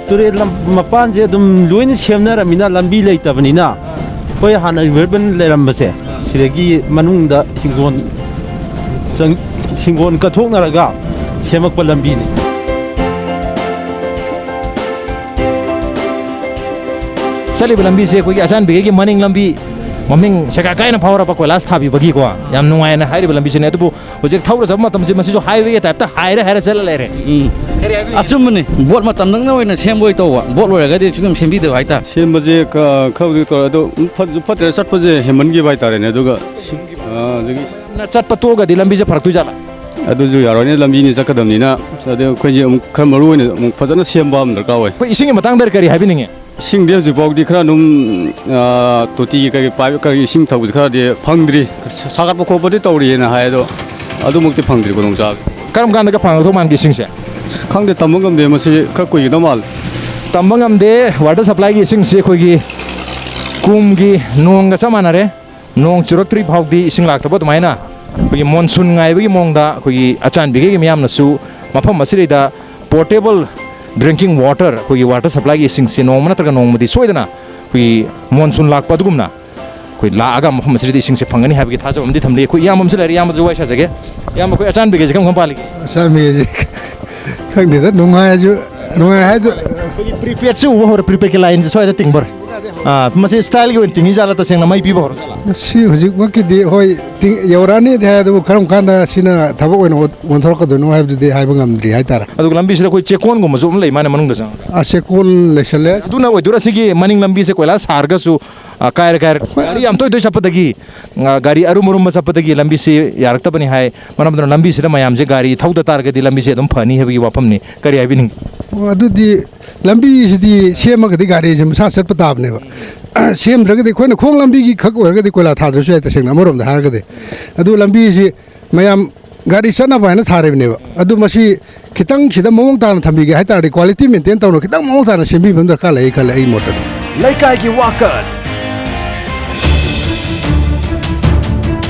ꯇꯨꯔꯦꯜ ꯂꯝ-, ꯃꯄꯥꯟꯁꯦ ꯑꯗꯨꯝ ꯂꯣꯏꯅ ꯁꯦꯝꯅꯔꯝꯃꯤꯅ, ꯂꯝꯕꯤ ꯂꯩꯇꯕꯅꯤꯅ, ꯑꯩꯈꯣꯏ ꯍꯥꯟꯅ ꯔꯤꯚꯔ ꯕꯟ ꯂꯩꯔꯝꯕꯁꯦ, ꯁꯤꯗꯒꯤ ꯃꯅꯨꯡꯗ ꯍꯤꯡꯒꯣꯜ ꯆꯪ-, ꯍꯤꯡꯒꯣꯜ ꯀꯠꯊꯣꯛꯅꯔꯒ ꯁꯦꯝꯃꯛꯄ ꯂꯝꯕꯤꯅꯤ꯫ ꯆꯠꯂꯤꯕ ꯂꯝꯕꯤꯁꯦ ꯑꯩꯈꯣꯏꯒꯤ ꯑꯆꯥꯟꯕꯤꯈꯩꯒꯤ ꯃꯅꯤꯡ ꯂꯝꯕꯤ, ꯃꯃꯤꯡ ꯁꯦꯒꯥ ꯀꯥꯏꯅ ꯐꯥꯎꯔꯕ ꯀꯣꯏꯂꯥꯁ ꯊꯥꯕꯤꯕꯒꯤꯀꯣ, ꯌꯥꯝ ꯅꯨꯡꯉꯥꯏꯅ ꯍꯥꯏꯔꯤꯕ ꯂꯝꯕꯤꯁꯤꯅꯦ꯫ ꯑꯗꯨꯕꯨ ꯍꯧꯖꯤꯛ ꯊꯧꯔ ꯆꯠꯄ ꯃꯇꯝꯁꯤ ꯃꯁꯤꯁꯨ ꯍꯥꯏꯋꯦꯒꯤ ꯇꯥꯏꯞꯇ ꯍꯥꯏꯔ ꯍꯥꯏꯔ ꯆꯠꯂ ꯂꯩꯔꯦ꯫ ꯎꯝ꯫ ꯀꯔꯤ ꯍꯥꯏꯕꯤꯅꯤꯡꯉꯤ? ꯑꯆꯨꯝꯕꯅꯤ꯫ ꯚꯣꯠ ꯃꯇꯝꯗꯪꯅ ꯑꯣꯏꯅ ꯁꯦꯝꯕ ꯑꯣꯏ ꯇꯧꯕ, ꯚꯣꯠ ꯂꯣꯏꯔꯒꯗꯤ ꯁꯨꯡꯁꯦꯝ ꯁꯦꯝꯕꯤꯗꯕ ꯍꯥꯏꯇꯥꯔꯦ꯫ ꯁꯦꯝꯕꯁꯦ ꯈ-, ꯈꯔꯕꯨꯗꯤ ꯇꯧꯔꯦ, ꯑꯗꯣ ꯐꯠꯁꯨ ꯐꯠꯇ꯭ꯔꯦ, ꯆꯠꯄꯁꯦ ꯍꯦꯟꯃꯟꯈꯤꯕ ꯍꯥꯏꯇꯥꯔꯦꯅꯦ꯫ ꯑꯗꯨꯒ ꯁꯤ-, ꯑ, ꯑꯗꯒꯤ ꯌꯥꯝꯅ ꯆꯠꯄ ꯇꯣꯛꯑꯒꯗꯤ ꯂꯝꯕꯤꯁꯦ ꯐꯔꯛꯇꯣꯏꯖꯥꯠꯂꯥ? ꯑꯗꯨꯁꯨ ꯌꯥꯔꯣꯏꯅꯦ, ꯂꯝꯕꯤꯅꯤ ꯆꯠꯀꯗꯕꯅꯤꯅ꯫ ꯑꯗꯩ ꯑꯩꯈꯣꯏꯁꯦ ꯑꯃꯨꯛ ꯈꯔ ꯃꯔꯨ ꯑꯣꯏꯅ ꯑꯃꯨꯛ ꯐꯖꯅ ꯁꯦꯝꯕ ꯑꯃ ꯗꯔꯀꯥꯔ ꯑꯣꯏ꯫ ꯑꯩꯈꯣꯏ ꯏꯁꯤꯡꯒꯤ ꯃꯇꯥꯡꯗ ꯀꯔꯤ ꯍꯥꯏꯕꯤꯅꯤꯡꯉꯤ? ꯏꯁꯤꯡꯗꯤ ꯍꯧꯖꯤꯛ ꯐꯥꯎꯗꯤ ꯈꯔ ꯑꯗꯨꯝ, ꯑ, ꯇꯣꯇꯤ ꯀꯩꯀꯩ ꯄꯥꯏꯞ ꯀꯩꯀꯩ ꯏꯁꯤꯡ ꯊꯧꯕꯗꯤ ꯈꯔꯗꯤ ꯐꯪꯗ꯭ꯔꯤ꯫ ꯁꯥꯒꯠꯄ ꯈꯣꯠꯄꯗꯤ ꯇꯧꯔꯤꯑꯅ ꯍꯥꯏ, ꯑꯗꯣ ꯑꯗꯨꯃꯛꯇꯤ ꯐꯪꯗ꯭ꯔꯤ ꯈꯨꯗꯣꯡꯆꯥꯕ꯫ ꯀꯔꯝ ꯀꯥꯟꯗꯒ ꯐꯪꯒꯗꯧ ꯃꯥꯟꯒꯦ ꯏꯁꯤꯡꯁꯦ? ꯈꯪꯗꯦ, ꯇꯝꯕ ꯉꯝꯗꯦ, ꯃꯁꯤ ꯈꯔ ꯀꯨꯏꯒꯗꯧ ꯃꯥꯜꯂꯦ꯫ ꯇꯝꯕ ꯉꯝꯗꯦ꯫ ꯋꯥꯇꯔ ꯁꯄ꯭ꯂꯥꯏꯒꯤ ꯏꯁꯤꯡꯁꯤ ꯑꯩꯈꯣꯏꯒꯤ ꯀꯨꯝꯒꯤ ꯅꯣꯡꯒ ꯆꯞ ꯃꯥꯟꯅꯔꯦ꯫ ꯅꯣꯡ ꯆꯨꯔꯛꯇ꯭ꯔꯤ ꯐꯥꯎꯗꯤ ꯏꯁꯤꯡ ꯂꯥꯛꯇꯕ ꯑꯗꯨꯃꯥꯏꯅ ꯑꯩꯈꯣꯏꯒꯤ ꯃꯣꯟꯁꯨꯟ ꯉꯥꯏꯕꯒꯤ ꯃꯑꯣꯡꯗ ꯑꯩꯈꯣꯏꯒꯤ ꯑꯆꯥꯟꯕꯤꯈꯩꯒꯤ ꯃꯤꯌꯥꯝꯅꯁꯨ ꯃꯐꯝ ꯑꯁꯤꯗꯩꯗ ꯄꯣꯔꯇꯦꯕꯜ ꯗ꯭ꯔꯤꯡꯀꯤꯡ ꯋꯥꯇꯔ, ꯑꯩꯈꯣꯏꯒꯤ ꯋꯥꯇꯔ ꯁꯄ꯭ꯂꯥꯏꯒꯤ ꯏꯁꯤꯡꯁꯦ ꯅꯣꯡꯃ ꯅꯠꯇ꯭ꯔꯒ ꯅꯣꯡꯃꯗꯤ ꯁꯣꯏꯗꯅ ꯑꯩꯈꯣꯏꯒꯤ ꯃꯣꯟꯁꯨꯟ ꯂꯥꯛꯄ ꯑꯗꯨꯒꯨꯝꯅ ꯑꯩꯈꯣꯏ ꯂꯥꯛꯑꯒ ꯃꯐꯝ ꯑꯁꯤꯗꯗꯤ ꯏꯁꯤꯡꯁꯦ ꯐꯪꯒꯅꯤ ꯍꯥꯏꯕꯒꯤ ꯊꯥꯖꯕ ꯑꯃꯗꯤ ꯊꯝꯂꯤ꯫ ꯑꯩꯈꯣꯏ ꯏꯌꯥꯝꯕ ꯑꯃꯁꯨ ꯂꯩꯔꯦ, ꯏꯌꯥꯝꯕꯁꯨ ꯋꯥꯔꯤ ꯁꯥꯖꯒꯦ꯫ ꯏꯌꯥꯝꯕ, ꯑꯩꯈꯣꯏ ꯑꯆꯥꯟꯕꯤꯈꯩꯁꯦ ꯀꯔꯝ ꯀꯔꯝ ꯄꯥꯜꯂꯤꯒꯦ? ꯑꯆꯥꯟꯕꯤꯈꯩꯁꯦ ꯈꯪꯗꯦꯗ, ꯅꯨꯡꯉꯥꯏꯁꯨ ꯅꯨꯡꯉꯥꯏ ꯍꯥꯏꯗꯣ꯫ ꯑꯩꯈꯣꯏꯒꯤ ꯄ꯭ꯔꯤꯄꯦꯗꯁꯦ ꯎꯕ ꯍꯧꯔꯦ, ꯄ꯭ꯔꯤꯄꯦꯗꯀꯤ ꯂꯥꯏꯟꯁꯦ ꯁ꯭ꯋꯥꯏꯗ ꯇꯤꯡꯕ ꯍꯧꯔꯦ꯫ ꯑꯥ, ꯃꯁꯤ ꯁ꯭ꯇꯥꯏꯜꯒꯤ ꯑꯣꯏꯅ ꯇꯤꯡꯉꯤ ꯖꯥꯠꯂꯥ, ꯇꯁꯦꯡꯅ ꯃꯩ ꯄꯤꯕ ꯍꯧꯔ ꯖꯥꯠꯂꯥ? ꯃꯁꯤ ꯍꯧꯖꯤꯛꯃꯛꯀꯤꯗꯤ ꯍꯣꯏ, ꯇꯤꯡ-, ꯌꯧꯔꯛꯑꯅꯤꯗꯤ ꯍꯥꯏ, ꯑꯗꯨꯕꯨ ꯀꯔꯝ ꯀꯥꯟꯗ ꯁꯤꯅ ꯊꯕꯛ ꯑꯣꯏꯅ ꯑꯣꯟ-, ꯑꯣꯟꯊꯣꯔꯛꯀꯗꯣꯏꯅꯣ ꯍꯥꯏꯕꯗꯨꯗꯤ ꯍꯥꯏꯕ ꯉꯝꯗ꯭ꯔꯤ ꯍꯥꯏꯇꯥꯔꯦ꯫ ꯑꯗꯨꯒ ꯂꯝꯕꯤꯁꯤꯗ ꯑꯩꯈꯣꯏ ꯆꯦꯛꯀꯣꯟꯒꯨꯝꯕꯁꯨ ꯑꯃ ꯂꯩ ꯃꯥꯅꯦ ꯃꯅꯨꯡꯗ ꯆꯪꯉꯒ꯫ ꯑꯥ, ꯆꯦꯛꯀꯣꯟ ꯂꯩꯁꯜꯂꯦ꯫ ꯑꯗꯨꯅ ꯑꯣꯏꯗꯣꯏꯔꯥ ꯁꯤꯒꯤ ꯃꯅꯤꯡ ꯂꯝꯕꯤꯁꯦ ꯀꯣꯏꯂꯥꯁ ꯊꯥꯔꯒꯁꯨ, ꯑ, ꯀꯥꯏꯔ ꯀꯥꯏꯔ ꯍꯣꯏ꯫ ꯒꯥꯔꯤ ꯌꯥꯝ ꯇꯣꯏ ꯇꯣꯏ ꯆꯠꯄꯗꯒꯤ, ꯑ, ꯒꯥꯔꯤ ꯑꯔꯨꯝ ꯑꯔꯨꯝꯕ ꯆꯠꯄꯗꯒꯤ ꯂꯝꯕꯤꯁꯤ ꯌꯥꯔꯛꯇꯕꯅꯤ ꯍꯥꯏ꯫ ꯃꯔꯝ ꯑꯗꯨꯅ ꯂꯝꯕꯤꯁꯤꯗ ꯃꯌꯥꯝꯁꯦ ꯒꯥꯔꯤ ꯊꯧꯗ ꯇꯥꯔꯒꯗꯤ ꯂꯝꯕꯤꯁꯦ ꯑꯗꯨꯝ ꯐꯅꯤ ꯍꯥꯏꯕꯒꯤ ꯋꯥꯐꯝꯅꯤ꯫ ꯀꯔꯤ ꯍꯥꯏꯕꯤꯅꯤꯡ? ꯑꯣ, ꯑꯗꯨꯗꯤ ꯂꯝꯕꯤꯁꯤꯗꯤ ꯁꯦꯝꯃꯒꯗꯤ ꯒꯥꯔꯤꯁꯦ ꯃꯁꯥ ꯆꯠꯄ ꯇꯥꯕꯅꯦꯕ꯫ ꯁꯦꯝꯗ꯭ꯔꯒꯗꯤ ꯑꯩꯈꯣꯏꯅ ꯈꯣꯡ ꯂꯝꯕꯤꯒꯤ ꯈꯛ ꯑꯣꯏꯔꯒꯗꯤ ꯀꯣꯏꯂꯥ ꯊꯥꯗ꯭ꯔꯁꯨ ꯌꯥꯏ, ꯇꯁꯦꯡꯅ ꯑꯃꯔꯣꯝꯗ ꯍꯥꯏꯔꯒꯗꯤ꯫ ꯑꯗꯨ ꯂꯝꯕꯤꯁꯤ ꯃꯌꯥꯝ ꯒꯥꯔꯤ ꯆꯠꯅꯕ ꯍꯥꯏꯅ ꯊꯥꯔꯤꯕꯅꯦꯕ꯫ ꯑꯗꯨ ꯃꯁꯤ ꯈꯤꯇꯪ ꯁꯤꯗ ꯃꯑꯣꯡ ꯇꯥꯅ ꯊꯝꯕꯤꯒꯦ ꯍꯥꯏ ꯇꯥꯔꯗꯤ, ꯀ꯭ꯋꯥꯂꯤꯇꯤ ꯃꯦꯟꯇꯦꯟ ꯇꯧꯅ ꯈꯤꯇꯪ ꯃꯑꯣꯡ ꯇꯥꯅ ꯁꯦꯝꯕꯤꯕ ꯑꯃ ꯗꯔꯀꯥꯔ ꯂꯩ ꯈꯜꯂꯦ ꯑꯩꯒꯤ ꯃꯣꯠꯇꯗꯤ꯫ ꯂꯩꯀꯥꯏꯒꯤ ꯋꯥꯀꯠ꯫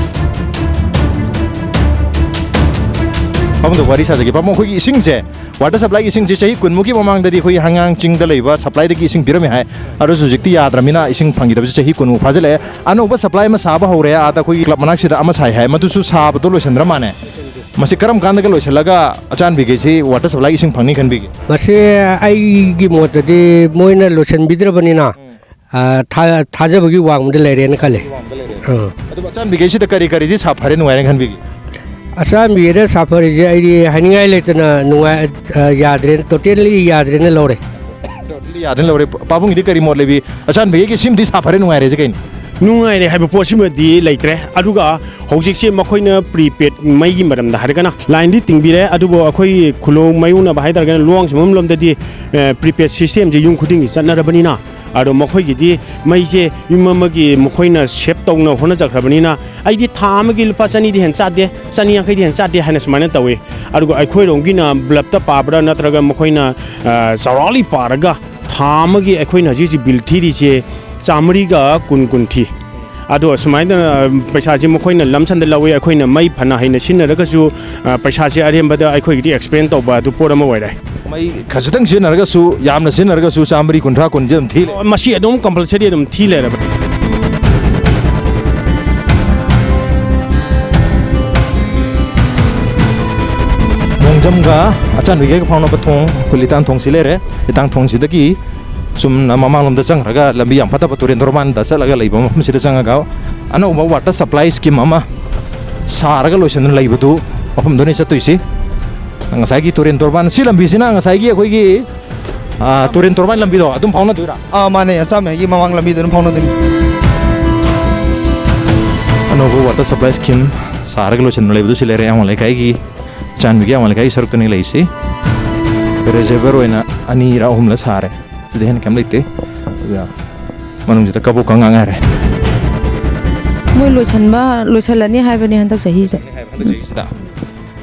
ꯄꯥꯕꯨꯡꯗ ꯋꯥꯔꯤ ꯁꯥꯖꯒꯦ꯫ ꯄꯥꯕꯨꯡ, ꯑꯩꯈꯣꯏꯒꯤ ꯏꯁꯤꯡꯁꯦ, ꯋꯥꯇꯔ ꯁꯄ꯭ꯂꯥꯏꯒꯤ ꯏꯁꯤꯡꯁꯦ ꯆꯍꯤ ꯀꯨꯟꯃꯨꯛꯀꯤ ꯃꯃꯥꯡꯗꯗꯤ ꯑꯩꯈꯣꯏꯒꯤ ꯍꯉꯥꯡ ꯆꯤꯡꯗ ꯂꯩꯕ ꯁꯄ꯭ꯂꯥꯏꯗꯒꯤ ꯏꯁꯤꯡ ꯄꯤꯔꯝꯃꯤ ꯍꯥꯏ꯫ ꯑꯗꯨꯁꯨ ꯍꯧꯖꯤꯛꯇꯤ ꯌꯥꯗ꯭ꯔꯃꯤꯅ ꯏꯁꯤꯡ ꯐꯪꯈꯤꯗꯕꯁꯨ ꯆꯍꯤ ꯀꯨꯟꯃꯨꯛ ꯐꯥꯖꯤꯜꯂꯛꯑꯦ꯫ ꯑꯅꯧꯕ ꯁꯄ꯭ꯂꯥꯏ ꯑꯃ ꯁꯥꯕ ꯍꯧꯔꯦ꯫ ꯑꯥꯗ ꯑꯩꯈꯣꯏꯒꯤ ꯀ꯭ꯂꯕ ꯃꯅꯥꯛꯁꯤꯗ ꯑꯃ ꯁꯥꯏ ꯍꯥꯏ, ꯃꯗꯨꯁꯨ ꯁꯥꯕꯗꯣ ꯂꯣꯏꯁꯤꯟꯗ꯭ꯔ ꯃꯥꯅꯦ꯫ ꯃꯁꯤ ꯀꯔꯝ ꯀꯥꯟꯗꯒ ꯂꯣꯏꯁꯤꯜꯂꯒ ꯑꯆꯥꯟꯕꯤꯈꯩꯁꯤ ꯋꯥꯇꯔ ꯁꯄ꯭ꯂꯥꯏ ꯏꯁꯤꯡ ꯐꯪꯅꯤ ꯈꯟꯕꯤꯒꯦ? ꯃꯁꯤ ꯑꯩꯒꯤ ꯃꯣꯠꯇꯗꯤ ꯃꯣꯏꯅ ꯂꯣꯏꯁꯤꯟꯕꯤꯗ꯭ꯔꯕꯅꯤꯅ, ꯎꯝ꯫ ꯑ, ꯊꯥ-, ꯊꯥꯖꯕꯒꯤ ꯋꯥꯡꯃꯗ ꯂꯩꯔꯦꯅ ꯈꯜꯂꯤ꯫ ꯋꯥꯡꯃꯗ ꯂꯩꯔꯦ꯫ ꯑꯥ꯫ ꯑꯗꯨꯝ ꯑꯆꯥꯟꯕꯤꯈꯩꯁꯤꯗ ꯀꯔꯤ ꯀꯔꯤꯗꯤ ꯁꯥꯐꯔꯦ, ꯅꯨꯡꯉꯥꯏꯔꯦꯅ ꯈꯟꯕꯤꯒꯦ? ꯑꯆꯥꯟꯕꯤꯈꯩꯗ ꯁꯥꯐꯔꯤꯁꯦ ꯑꯩꯗꯤ ꯍꯥꯏꯅꯤꯡꯉꯥꯏ ꯂꯩꯇꯅ ꯅꯨꯡꯉꯥꯏ-, ꯑ, ꯌꯥꯗ꯭ꯔꯦ, ꯇꯣꯇꯦꯜꯂꯤ ꯌꯥꯗ꯭ꯔꯦꯅ ꯂꯧꯔꯦ꯫ ꯇꯣꯇꯦꯜꯂꯤ ꯌꯥꯗ꯭ꯔꯦꯅ ꯂꯧꯔꯦ꯫ ꯄꯥꯕꯨꯡꯒꯤꯗꯤ ꯀꯔꯤ ꯃꯣꯠ ꯂꯩꯕꯤ? ꯑꯆꯥꯟꯕꯤꯈꯩꯒꯤ ꯁꯤꯃꯗꯤ ꯁꯥꯐꯔꯦ, ꯅꯨꯡꯉꯥꯏꯔꯦꯁꯦ ꯀꯩꯅꯣ? ꯅꯨꯡꯉꯥꯏꯔꯦ ꯍꯥꯏꯕ ꯄꯣꯠꯁꯤꯃꯗꯤ ꯂꯩꯇ꯭ꯔꯦ꯫ ꯑꯗꯨꯒ ꯍꯧꯖꯤꯛꯁꯦ ꯃꯈꯣꯏꯅ ꯄ꯭ꯔꯤꯄꯦꯗ ꯃꯩꯒꯤ ꯃꯔꯝꯗ ꯍꯥꯏꯔꯒꯅ ꯂꯥꯏꯟꯗꯤ ꯇꯤꯡꯕꯤꯔꯦ, ꯑꯗꯨꯕꯨ ꯑꯩꯈꯣꯏ ꯈꯨꯂꯣꯡ ꯃꯥꯌꯣꯛꯅꯕ ꯍꯥꯏ ꯇꯥꯔꯒꯅ ꯂꯨꯋꯥꯡꯁꯪꯕꯝ ꯂꯣꯝꯗꯗꯤ, ꯑꯦ, ꯄ꯭ꯔꯤꯄꯦꯗ ꯁꯤꯁꯇꯦꯝꯁꯦ ꯌꯨꯝ ꯈꯨꯗꯤꯡꯒꯤ ꯆꯠꯅꯔꯕꯅꯤꯅ, ꯑꯗꯣ ꯃꯈꯣꯏꯒꯤꯗꯤ ꯃꯩꯁꯦ ꯌꯨꯝ ꯑꯃꯒꯤ ꯃꯈꯣꯏꯅ ꯁꯦꯞ ꯇꯧꯅ ꯍꯣꯠꯅꯖꯈ꯭ꯔꯕꯅꯤꯅ, "ꯑꯩꯗꯤ ꯊꯥ ꯑꯃꯒꯤ ꯂꯨꯄꯥ ꯆꯅꯤꯗꯤ ꯍꯦꯟꯅ ꯆꯥꯗꯦ, ꯆꯅꯤ ꯌꯥꯡꯈꯩꯗꯤ ꯍꯦꯟꯅ ꯆꯥꯗꯦ" ꯍꯥꯏꯅ ꯁꯨꯃꯥꯏꯅ ꯇꯧꯏ꯫ ꯑꯗꯨꯒ ꯑꯩꯈꯣꯏꯔꯣꯝꯒꯤꯅ ꯕ꯭ꯂꯞꯇ ꯄꯥꯕ꯭ꯔꯥ ꯅꯠꯇ꯭ꯔꯒ ꯃꯈꯣꯏꯅ, ꯑ, ꯆꯥꯎꯔꯥꯛꯂꯤ ꯄꯥꯔꯒ ꯊꯥ ꯑꯃꯒꯤ ꯑꯩꯈꯣꯏꯅ ꯍꯧꯖꯤꯛ ꯍꯧꯖꯤꯛ ꯕꯤꯜ ꯊꯤꯔꯤꯁꯦ ꯆꯥꯃꯔꯤꯒ ꯀꯨꯟ ꯀꯨꯟ ꯊꯤ꯫ ꯑꯗꯣ ꯁꯨꯃꯥꯏꯅ, ꯑ, ꯄꯩꯁꯥꯁꯦ ꯃꯈꯣꯏꯅ ꯂꯝꯁꯟꯗ ꯂꯧꯋꯤ, ꯑꯩꯈꯣꯏꯅ ꯃꯩ ꯐꯅ ꯍꯩꯅ ꯁꯤꯖꯤꯟꯅꯔꯒꯁꯨ, ꯑ, ꯄꯩꯁꯥꯁꯦ ꯑꯔꯦꯝꯕꯗ ꯑꯩꯈꯣꯏꯒꯤꯗꯤ ꯑꯦꯛꯁꯄꯦꯟ ꯇꯧꯕ ꯑꯗꯨ ꯄꯣꯠ ꯑꯃ ꯑꯣꯏꯔꯦ꯫ ꯃꯩ ꯈꯖꯤꯛꯇꯪ ꯁꯤꯖꯤꯟꯅꯔꯒꯁꯨ, ꯌꯥꯝꯅ ꯁꯤꯖꯤꯟꯅꯔꯒꯁꯨ ꯆꯥꯝꯃꯔꯤ ꯀꯨꯟꯊ꯭ꯔꯥ ꯀꯨꯟꯁꯦ ꯑꯗꯨꯝ ꯊꯤ ꯂꯩ꯫ ꯃꯁꯤ ꯑꯗꯨꯝ ꯀꯝꯄꯜꯁꯔꯤ ꯑꯗꯨꯝ ꯊꯤ ꯂꯩꯔꯕꯅꯤ꯫ ꯃꯣꯡꯖꯝꯒ ꯑꯆꯥꯟꯕꯤꯒ ꯐꯥꯎꯅꯕ ꯊꯣꯡ, ꯑꯩꯈꯣꯏ ꯂꯤꯇꯥꯟ ꯊꯣꯡꯁꯤ ꯂꯩꯔꯦ꯫ ꯂꯤꯇꯥꯟ ꯊꯣꯡꯁꯤꯗꯒꯤ ꯆꯨꯝꯅ ꯃꯃꯥꯡꯂꯣꯝꯗ ꯆꯪꯈ꯭ꯔꯒ ꯂꯝꯕꯤ ꯌꯥꯝ ꯐꯠꯇꯕ ꯇꯨꯔꯦꯟ ꯇꯣꯔꯕꯥꯟꯗ ꯆꯠꯂꯒ ꯂꯩꯕ ꯃꯐꯝꯁꯤꯗ ꯆꯪꯉꯒ ꯑꯅꯧꯕ ꯋꯥꯇꯔ ꯁꯄ꯭ꯂꯥꯏ ꯁ꯭ꯀꯤꯝ ꯑꯃ ꯁꯥꯔꯒ ꯂꯣꯏꯁꯤꯟꯗꯨꯅ ꯂꯩꯕꯗꯨ, ꯃꯐꯝꯗꯨꯅꯤ ꯆꯠꯇꯣꯏꯁꯤ꯫ ꯉꯁꯥꯏꯒꯤ ꯇꯨꯔꯦꯟ ꯇꯣꯔꯕꯥꯟ, ꯁꯤ ꯂꯝꯕꯤꯁꯤꯅ ꯉꯁꯥꯏꯒꯤ ꯑꯩꯈꯣꯏꯒꯤ, ꯑ, ꯇꯨꯔꯦꯟ ꯇꯣꯔꯕꯥꯟ ꯂꯝꯕꯤꯗꯣ ꯑꯗꯨꯝ ꯐꯥꯎꯅꯗꯣꯏꯔꯥ? ꯑꯥ, ꯃꯥꯅꯦ, ꯑꯆꯥꯝꯕꯒꯤ ꯃꯃꯥꯡ ꯂꯝꯕꯤꯗ ꯑꯗꯨꯝ ꯐꯥꯎꯅꯗꯣꯏꯅꯤ꯫ ꯑꯅꯧꯕ ꯋꯥꯇꯔ ꯁꯄ꯭ꯂꯥꯏ ꯁ꯭ꯀꯤꯝ ꯁꯥꯔꯒ ꯂꯣꯏꯁꯤꯟꯗꯨꯅ ꯂꯩꯕꯗꯨ ꯁꯤ ꯂꯩꯔꯦ, ꯑꯌꯥꯡꯕ ꯂꯩꯀꯥꯏꯒꯤ, ꯆꯥꯟꯕꯤꯒꯤ ꯑꯌꯥꯡꯕ ꯂꯩꯀꯥꯏꯒꯤ ꯁꯔꯨꯛꯇꯅꯤ ꯂꯩꯁꯤ꯫ ꯔꯤꯖꯔꯚꯔ ꯑꯣꯏꯅ ꯑꯅꯤꯔ ꯑꯍꯨꯝꯂ ꯁꯥꯔꯦ, ꯁꯤꯗ ꯍꯦꯟꯅ ꯀꯩꯝ ꯂꯩꯇꯦ꯫ ꯑꯗꯨꯒ ꯃꯅꯨꯡꯁꯤꯗ ꯀꯕꯣꯛꯀ ꯉꯥꯡ ꯉꯥꯏꯔꯦ꯫ ꯃꯣꯏ ꯂꯣꯏꯁꯟꯕ, ꯂꯣꯏꯁꯜꯂꯅꯤ ꯍꯥꯏꯕꯅꯦ ꯍꯟꯗꯛ ꯆꯍꯤꯁꯤꯗ꯫ ꯍꯟꯗꯛ ꯆꯍꯤꯁꯤꯗ?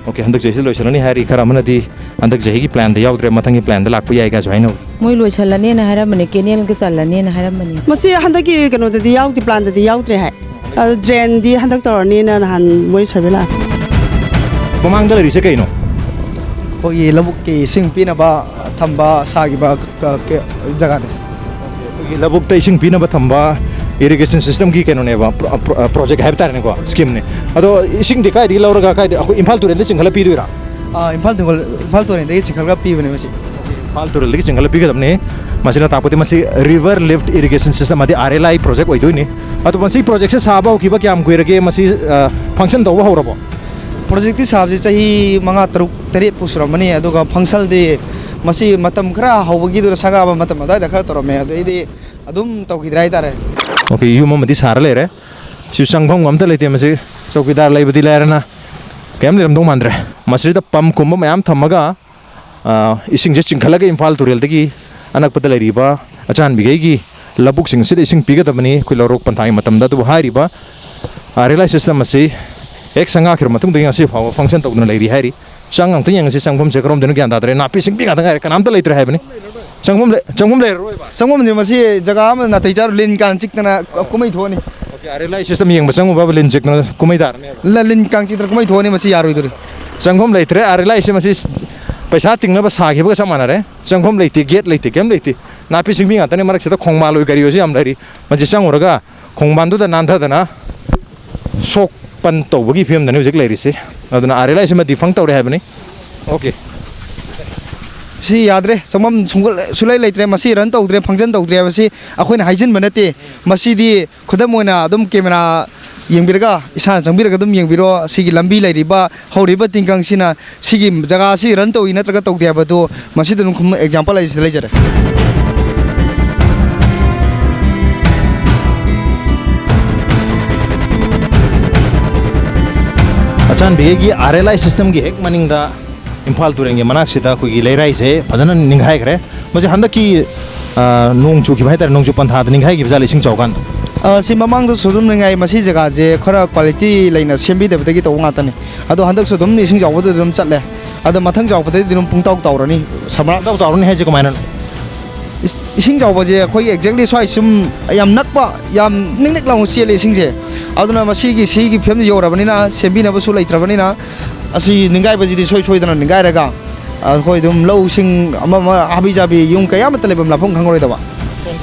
ꯑꯣꯀꯦ, ꯍꯟꯗꯛ ꯆꯍꯤꯁꯤꯗ ꯂꯣꯏꯁꯜꯂꯅꯤ ꯍꯥꯏꯔꯤ꯫ ꯈꯔ ꯑꯃꯅꯗꯤ ꯍꯟꯗꯛ ꯆꯍꯤꯒꯤ ꯄ꯭ꯂꯥꯟꯗ ꯌꯥꯎꯗ꯭ꯔꯦ, ꯃꯊꯪꯒꯤ ꯄ꯭ꯂꯥꯟꯗ ꯂꯥꯛꯄ ꯌꯥꯏ ꯀꯥꯏꯁꯨ ꯍꯥꯏꯅꯕ꯫ ꯃꯣꯏ ꯂꯣꯏꯁꯜꯂꯅꯦꯅ ꯍꯥꯏꯔꯝꯕꯅꯦ, ꯀꯦꯅꯦꯜꯒ ꯆꯜꯂꯅꯦꯅ ꯍꯥꯏꯔꯝꯕꯅꯦ꯫ ꯃꯁꯤ ꯍꯟꯗꯛꯀꯤ ꯀꯩꯅꯣꯗꯗꯤ ꯌꯥꯎꯗꯦ, ꯄ꯭ꯂꯥꯟꯗꯗꯤ ꯌꯥꯎꯗ꯭ꯔꯦ ꯍꯥꯏ꯫ ꯑꯗꯨ ꯗ꯭ꯔꯦꯟꯗꯤ ꯍꯟꯗꯛ ꯇꯧꯔꯅꯤꯅ ꯅꯍꯥꯟ ꯃꯣꯏ ꯁꯔꯚꯦ ꯂꯥꯛꯑꯦ꯫ ꯃꯃꯥꯡꯗ ꯂꯩꯔꯤꯁꯦ ꯀꯩꯅꯣ? ꯑꯩꯈꯣꯏꯒꯤ ꯂꯧꯕꯨꯛꯀꯤ ꯏꯁꯤꯡ ꯄꯤꯅꯕ ꯊꯝꯕ ꯁꯥꯈꯤꯕ ꯀ-, ꯀ-, ꯖꯒꯥꯅꯤ꯫ ꯑꯩꯈꯣꯏꯒꯤ ꯂꯧꯕꯨꯛꯇ ꯏꯁꯤꯡ ꯄꯤꯅꯕ ꯊꯝꯕ ꯏꯔꯤꯒꯦꯁꯟ ꯁꯤꯁꯇꯝꯒꯤ ꯀꯩꯅꯣꯅꯦꯕ, ꯄ꯭ꯔꯣ-, ꯄ꯭ꯔꯣ-, ꯄ꯭ꯔꯣꯖꯦꯛ ꯍꯥꯏꯕ ꯇꯥꯔꯦꯅꯦꯀꯣ, ꯁ꯭ꯀꯤꯝꯅꯦ꯫ ꯑꯗꯣ ꯏꯁꯤꯡꯗꯤ ꯀꯥꯏꯗꯒꯤ ꯂꯧꯔꯒ ꯀꯥꯏꯗ, ꯑꯩꯈꯣꯏ ꯏꯝꯐꯥꯜ ꯇꯨꯔꯦꯜꯗ ꯆꯤꯡꯈꯠꯂ ꯄꯤꯗꯣꯏꯔꯥ? ꯑꯥ, ꯏꯝꯐꯥꯜ ꯇꯨꯔꯦꯜ-, ꯏꯝꯐꯥꯜ ꯇꯨꯔꯦꯜꯗꯒꯤ ꯆꯤꯡꯈꯠꯂꯒ ꯄꯤꯕꯅꯦ ꯃꯁꯤ꯫ ꯏꯝꯐꯥꯜ ꯇꯨꯔꯦꯜꯗꯒꯤ ꯆꯤꯡꯈꯠꯂ ꯄꯤꯒꯗꯕꯅꯤ꯫ ꯃꯁꯤꯅ ꯇꯥꯛꯄꯗꯤ ꯃꯁꯤ River Lift Irrigation System, ꯑꯃꯗꯤ R L I ꯄ꯭ꯔꯣꯖꯦꯛ ꯑꯣꯏꯗꯣꯏꯅꯤ꯫ ꯑꯗꯣ ꯃꯁꯤ ꯄ꯭ꯔꯣꯖꯦꯛꯁꯦ ꯁꯥꯕ ꯍꯧꯈꯤꯕ ꯀꯌꯥꯝ ꯀꯨꯏꯔꯒꯦ? ꯃꯁꯤ, ꯑ, ꯐꯪꯁꯟ ꯇꯧꯕ ꯍꯧꯔꯕꯣ? ꯄ꯭ꯔꯣꯖꯦꯛꯇꯤ ꯁꯥꯕꯁꯤ ꯆꯍꯤ ꯃꯉꯥ, ꯇꯔꯨꯛ, ꯇꯔꯦꯠ ꯄꯨ ꯁꯨꯔꯝꯃꯅꯤ꯫ ꯑꯗꯨꯒ ꯐꯪꯁꯟꯗꯤ ꯃꯁꯤ ꯃꯇꯝ ꯈꯔ ꯍꯧꯕꯒꯤꯗꯨꯗ, ꯁꯪꯒꯥꯕ ꯃꯇꯝ ꯑꯗꯨꯋꯥꯏꯗ ꯈꯔ ꯇꯧꯔꯝꯃꯦ꯫ ꯑꯗꯩꯗꯤ ꯑꯗꯨꯝ ꯇꯧꯈꯤꯗ꯭ꯔꯦ ꯍꯥꯏꯇꯥꯔꯦ꯫ ꯑꯣꯀꯦ, ꯌꯨꯝ ꯑꯃꯗꯤ ꯁꯥꯔ ꯂꯩꯔꯦ꯫ ꯁꯤ ꯆꯪꯐꯝ ꯑꯝꯇ ꯂꯩꯇꯦ꯫ ꯃꯁꯤ ꯆꯧꯀꯤꯗꯥꯔ ꯂꯩꯕꯗꯤ ꯂꯥꯏꯔꯅ ꯀꯩꯝ ꯂꯩꯔꯝꯗꯧ ꯃꯥꯟꯗ꯭ꯔꯦ꯫ ꯃꯁꯤꯗ ꯄꯝ ꯀꯨꯝꯕ ꯃꯌꯥꯝ ꯊꯝꯃꯒ, ꯑ, ꯏꯁꯤꯡꯁꯦ ꯆꯤꯡꯈꯠꯂꯒ ꯏꯝꯐꯥꯜ ꯇꯨꯔꯦꯜꯗꯒꯤ ꯑꯅꯛꯄꯗ ꯂꯩꯔꯤꯕ ꯑꯆꯥꯟꯕꯤꯈꯩꯒꯤ ꯂꯧꯕꯨꯛꯁꯤꯡ ꯑꯁꯤꯗ ꯏꯁꯤꯡ ꯄꯤꯒꯗꯕꯅꯤ ꯑꯩꯈꯣꯏ ꯂꯧꯔꯣꯛ ꯄꯟꯊꯥꯒꯤ ꯃꯇꯝꯗ꯫ ꯑꯗꯨꯕꯨ ꯍꯥꯏꯔꯤꯕ, ꯑ, relay system ꯑꯁꯤ ꯍꯦꯛ ꯁꯪꯒꯥꯈꯤꯕ ꯃꯇꯨꯡꯗꯒꯤ ꯉꯁꯤ ꯐꯥꯎꯕ function ꯇꯧꯗꯨꯅ ꯂꯩꯔꯤ ꯍꯥꯏꯔꯤ꯫ ꯆꯪ ꯑꯝꯇ ꯌꯦꯡꯉꯁꯤ, ꯆꯪꯐꯝꯁꯦ ꯀꯔꯣꯝꯗꯅꯣ ꯒ꯭ꯌꯥꯟ ꯇꯥꯗ꯭ꯔꯦ, ꯅꯥꯄꯤ ꯁꯤꯡꯕꯤ ꯉꯥꯛꯇ ꯉꯥꯏꯔꯦ, ꯀꯅꯥꯝꯇ ꯂꯩꯇ꯭ꯔꯦ ꯍꯥꯏꯕꯅꯤ꯫ ꯆꯪꯐꯝ ꯂꯩ-, ꯆꯪꯐꯝ ꯂꯩꯔꯔꯣꯏꯕ꯫ ꯆꯪꯐꯝꯁꯦ ꯃꯁꯤ ꯖꯒꯥ ꯑꯃ ꯅꯥꯇꯩ ꯆꯥꯔ ꯂꯤꯟ ꯀꯥꯡ ꯆꯤꯛꯇꯅ ꯀꯨꯝꯍꯩ ꯊꯣꯛꯑꯅꯤ꯫ Okay, ꯑꯥ, relay system ꯌꯦꯡꯕ ꯆꯪꯉꯨꯕ ꯂꯤꯟ ꯆꯤꯛꯇꯅ ꯀꯨꯝꯍꯩ ꯇꯥꯔꯅꯦꯕ꯫ ꯂ-, ꯂꯤꯟ ꯀꯥꯡ ꯆꯤꯛꯇꯅ ꯀꯨꯝꯍꯩ ꯊꯣꯛꯑꯅꯤ, ꯃꯁꯤ ꯌꯥꯔꯣꯏꯗꯣꯔꯤ꯫ ꯆꯪꯐꯝ ꯂꯩꯇ꯭ꯔꯦ, ꯑꯥ, relay ꯁꯦ ꯃꯁꯤ ꯄꯩꯁꯥ ꯇꯤꯡꯅꯕ ꯁꯥꯈꯤꯕꯒ ꯆꯞ ꯃꯥꯟꯅꯔꯦ꯫ ꯆꯪꯐꯝ ꯂꯩꯇꯦ, gate ꯂꯩꯇꯦ, ꯀꯩꯝ ꯂꯩꯇꯦ꯫ ꯅꯥꯄꯤ ꯁꯤꯡꯕꯤ ꯉꯥꯛꯇꯅꯤ, ꯃꯔꯛꯁꯤꯗ ꯈꯣꯡꯕꯥꯜ ꯑꯣꯏ ꯀꯔꯤ ꯑꯣꯏꯁꯨ ꯌꯥꯝ ꯂꯩꯔꯤ꯫ ꯃꯁꯤ ꯆꯪꯉꯨꯔꯒ ꯈꯣꯡꯕꯥꯟꯗꯨꯗ ꯅꯥꯟꯊꯗꯅ ꯁꯣꯛ ꯄꯟ ꯇꯧꯕꯒꯤ ꯐꯤꯕꯝꯗꯅꯤ ꯍꯧꯖꯤꯛ ꯂꯩꯔꯤꯁꯤ꯫ ꯑꯗꯨꯅ ꯑꯥ relay ꯁꯤꯃ defunct ꯇꯧꯔꯦ ꯍꯥꯏꯕꯅꯤ꯫ Okay꯫ ꯁꯤ ꯌꯥꯗ꯭ꯔꯦ, ꯆꯪꯐꯝ ꯁꯨꯡꯒ-, ꯁꯨꯡꯂꯩ ꯂꯩꯇ꯭ꯔꯦ꯫ ꯃꯁꯤ run ꯇꯧꯗ꯭ꯔꯦ, function ꯇꯧꯗ꯭ꯔꯦ ꯍꯥꯏꯕꯁꯤ ꯑꯩꯈꯣꯏꯅ ꯍꯥꯏꯖꯤꯟꯕ ꯅꯠꯇꯦ꯫ ꯃꯁꯤꯗꯤ ꯈꯨꯗꯝ ꯑꯣꯏꯅ ꯑꯗꯨꯝ camera ꯌꯦꯡꯕꯤꯔꯒ, ꯏꯁꯥꯅ ꯆꯪꯕꯤꯔꯒ ꯑꯗꯨꯝ ꯌꯦꯡꯕꯤꯔꯣ꯫ ꯁꯤꯒꯤ ꯂꯝꯕꯤ ꯂꯩꯔꯤꯕ, ꯍꯧꯔꯤꯕ ꯇꯤꯡꯈꯪꯁꯤꯅ ꯁꯤꯒꯤ ꯖꯒꯥ ꯑꯁꯤ run ꯇꯧꯏ ꯅꯠꯇ꯭ꯔꯒ ꯇꯧꯗꯦ ꯍꯥꯏꯕꯗꯨ ꯃꯁꯤꯗ ꯑꯗꯨꯝ ꯈꯨꯝ-, example ꯑꯩ ꯁꯤꯗ ꯂꯩꯖꯔꯦ꯫ ꯑꯆꯥꯟꯕꯤꯒꯤ ꯑꯥꯔ ꯑꯦꯜ ꯑꯥꯏ system ꯒꯤ ꯍꯦꯛ ꯃꯅꯤꯡꯗ ꯏꯝꯐꯥꯜ ꯇꯨꯔꯦꯜꯒꯤ ꯃꯅꯥꯛꯁꯤꯗ ꯑꯩꯈꯣꯏꯒꯤ ꯂꯩꯔꯥꯏꯁꯦ ꯐꯖꯅ ꯅꯤꯡꯈꯥꯏꯈ꯭ꯔꯦ꯫ ꯃꯁꯤ ꯍꯟꯗꯛꯀꯤ, ꯑ, ꯅꯣꯡ ꯆꯨꯈꯤꯕ ꯍꯥꯏꯇꯥꯔꯦ, ꯅꯣꯡꯖꯨ ꯄꯟꯊꯥꯗ ꯅꯤꯡꯈꯥꯏꯈꯤꯕ ꯖꯥꯠꯂ ꯏꯁꯤꯡ ꯆꯥꯎꯀꯥꯟꯗ? ꯑ, ꯁꯤ ꯃꯃꯥꯡꯗꯁꯨ ꯑꯗꯨꯝ ꯅꯤꯡꯈꯥꯏ꯫ ꯃꯁꯤ ꯖꯒꯥꯁꯦ ꯈꯔ quality ꯂꯩꯅ ꯁꯦꯝꯕꯤꯗꯕꯗꯒꯤ ꯇꯧꯕ ꯉꯥꯛꯇꯅꯤ꯫ ꯑꯗꯣ ꯍꯟꯗꯛꯁꯨ ꯑꯗꯨꯝ ꯏꯁꯤꯡ ꯆꯥꯎꯕꯗ ꯑꯗꯨꯝ ꯆꯠꯂꯦ꯫ ꯑꯗꯣ ꯃꯊꯪ ꯆꯥꯎꯕꯗꯗꯤ ꯑꯗꯨꯝ ꯄꯨꯡꯇꯥꯎ ꯇꯥꯎꯔꯅꯤ꯫ ꯁꯝꯃꯔ ꯄꯨꯡꯇꯥꯎ ꯇꯥꯎꯔꯅꯤ ꯍꯥꯏꯁꯦ ꯀꯃꯥꯏꯅꯅꯣ? ꯏꯁ-, ꯏꯁꯤꯡ ꯆꯥꯎꯕꯁꯦ ꯑꯩꯈꯣꯏꯒꯤ exactly ꯁ꯭ꯋꯥꯏ ꯁꯨꯝ ꯌꯥꯝ ꯅꯛꯄ, ꯌꯥꯝ ꯅꯤꯛ ꯅꯤꯛ ꯂꯥꯎꯅ ꯆꯦꯜꯂꯦ ꯏꯁꯤꯡꯁꯦ꯫ ꯑꯗꯨꯅ ꯃꯁꯤꯒꯤ, ꯁꯤꯒꯤ ꯐꯤꯕꯝꯁꯤ ꯌꯧꯔꯕꯅꯤꯅ, ꯁꯦꯝꯕꯤꯅꯕꯁꯨ ꯂꯩꯇ꯭ꯔꯕꯅꯤꯅ, ꯑꯁꯤ ꯅꯤꯡꯈꯥꯏꯕꯁꯤꯗꯤ ꯁꯣꯏ ꯁꯣꯏꯗꯅ ꯅꯤꯡꯈꯥꯏꯔꯒ ꯑꯩꯈꯣꯏ ꯑꯗꯨꯝ ꯂꯧꯁꯤꯡ ꯑꯃ ꯑꯃ ꯍꯥꯕꯤ ꯖꯥꯕꯤ ꯌꯨꯝ ꯀꯌꯥ ꯑꯃꯠꯇ ꯂꯩꯐꯝ ꯂꯥꯛꯐꯝ ꯈꯪꯉꯔꯣꯏꯗꯕ꯫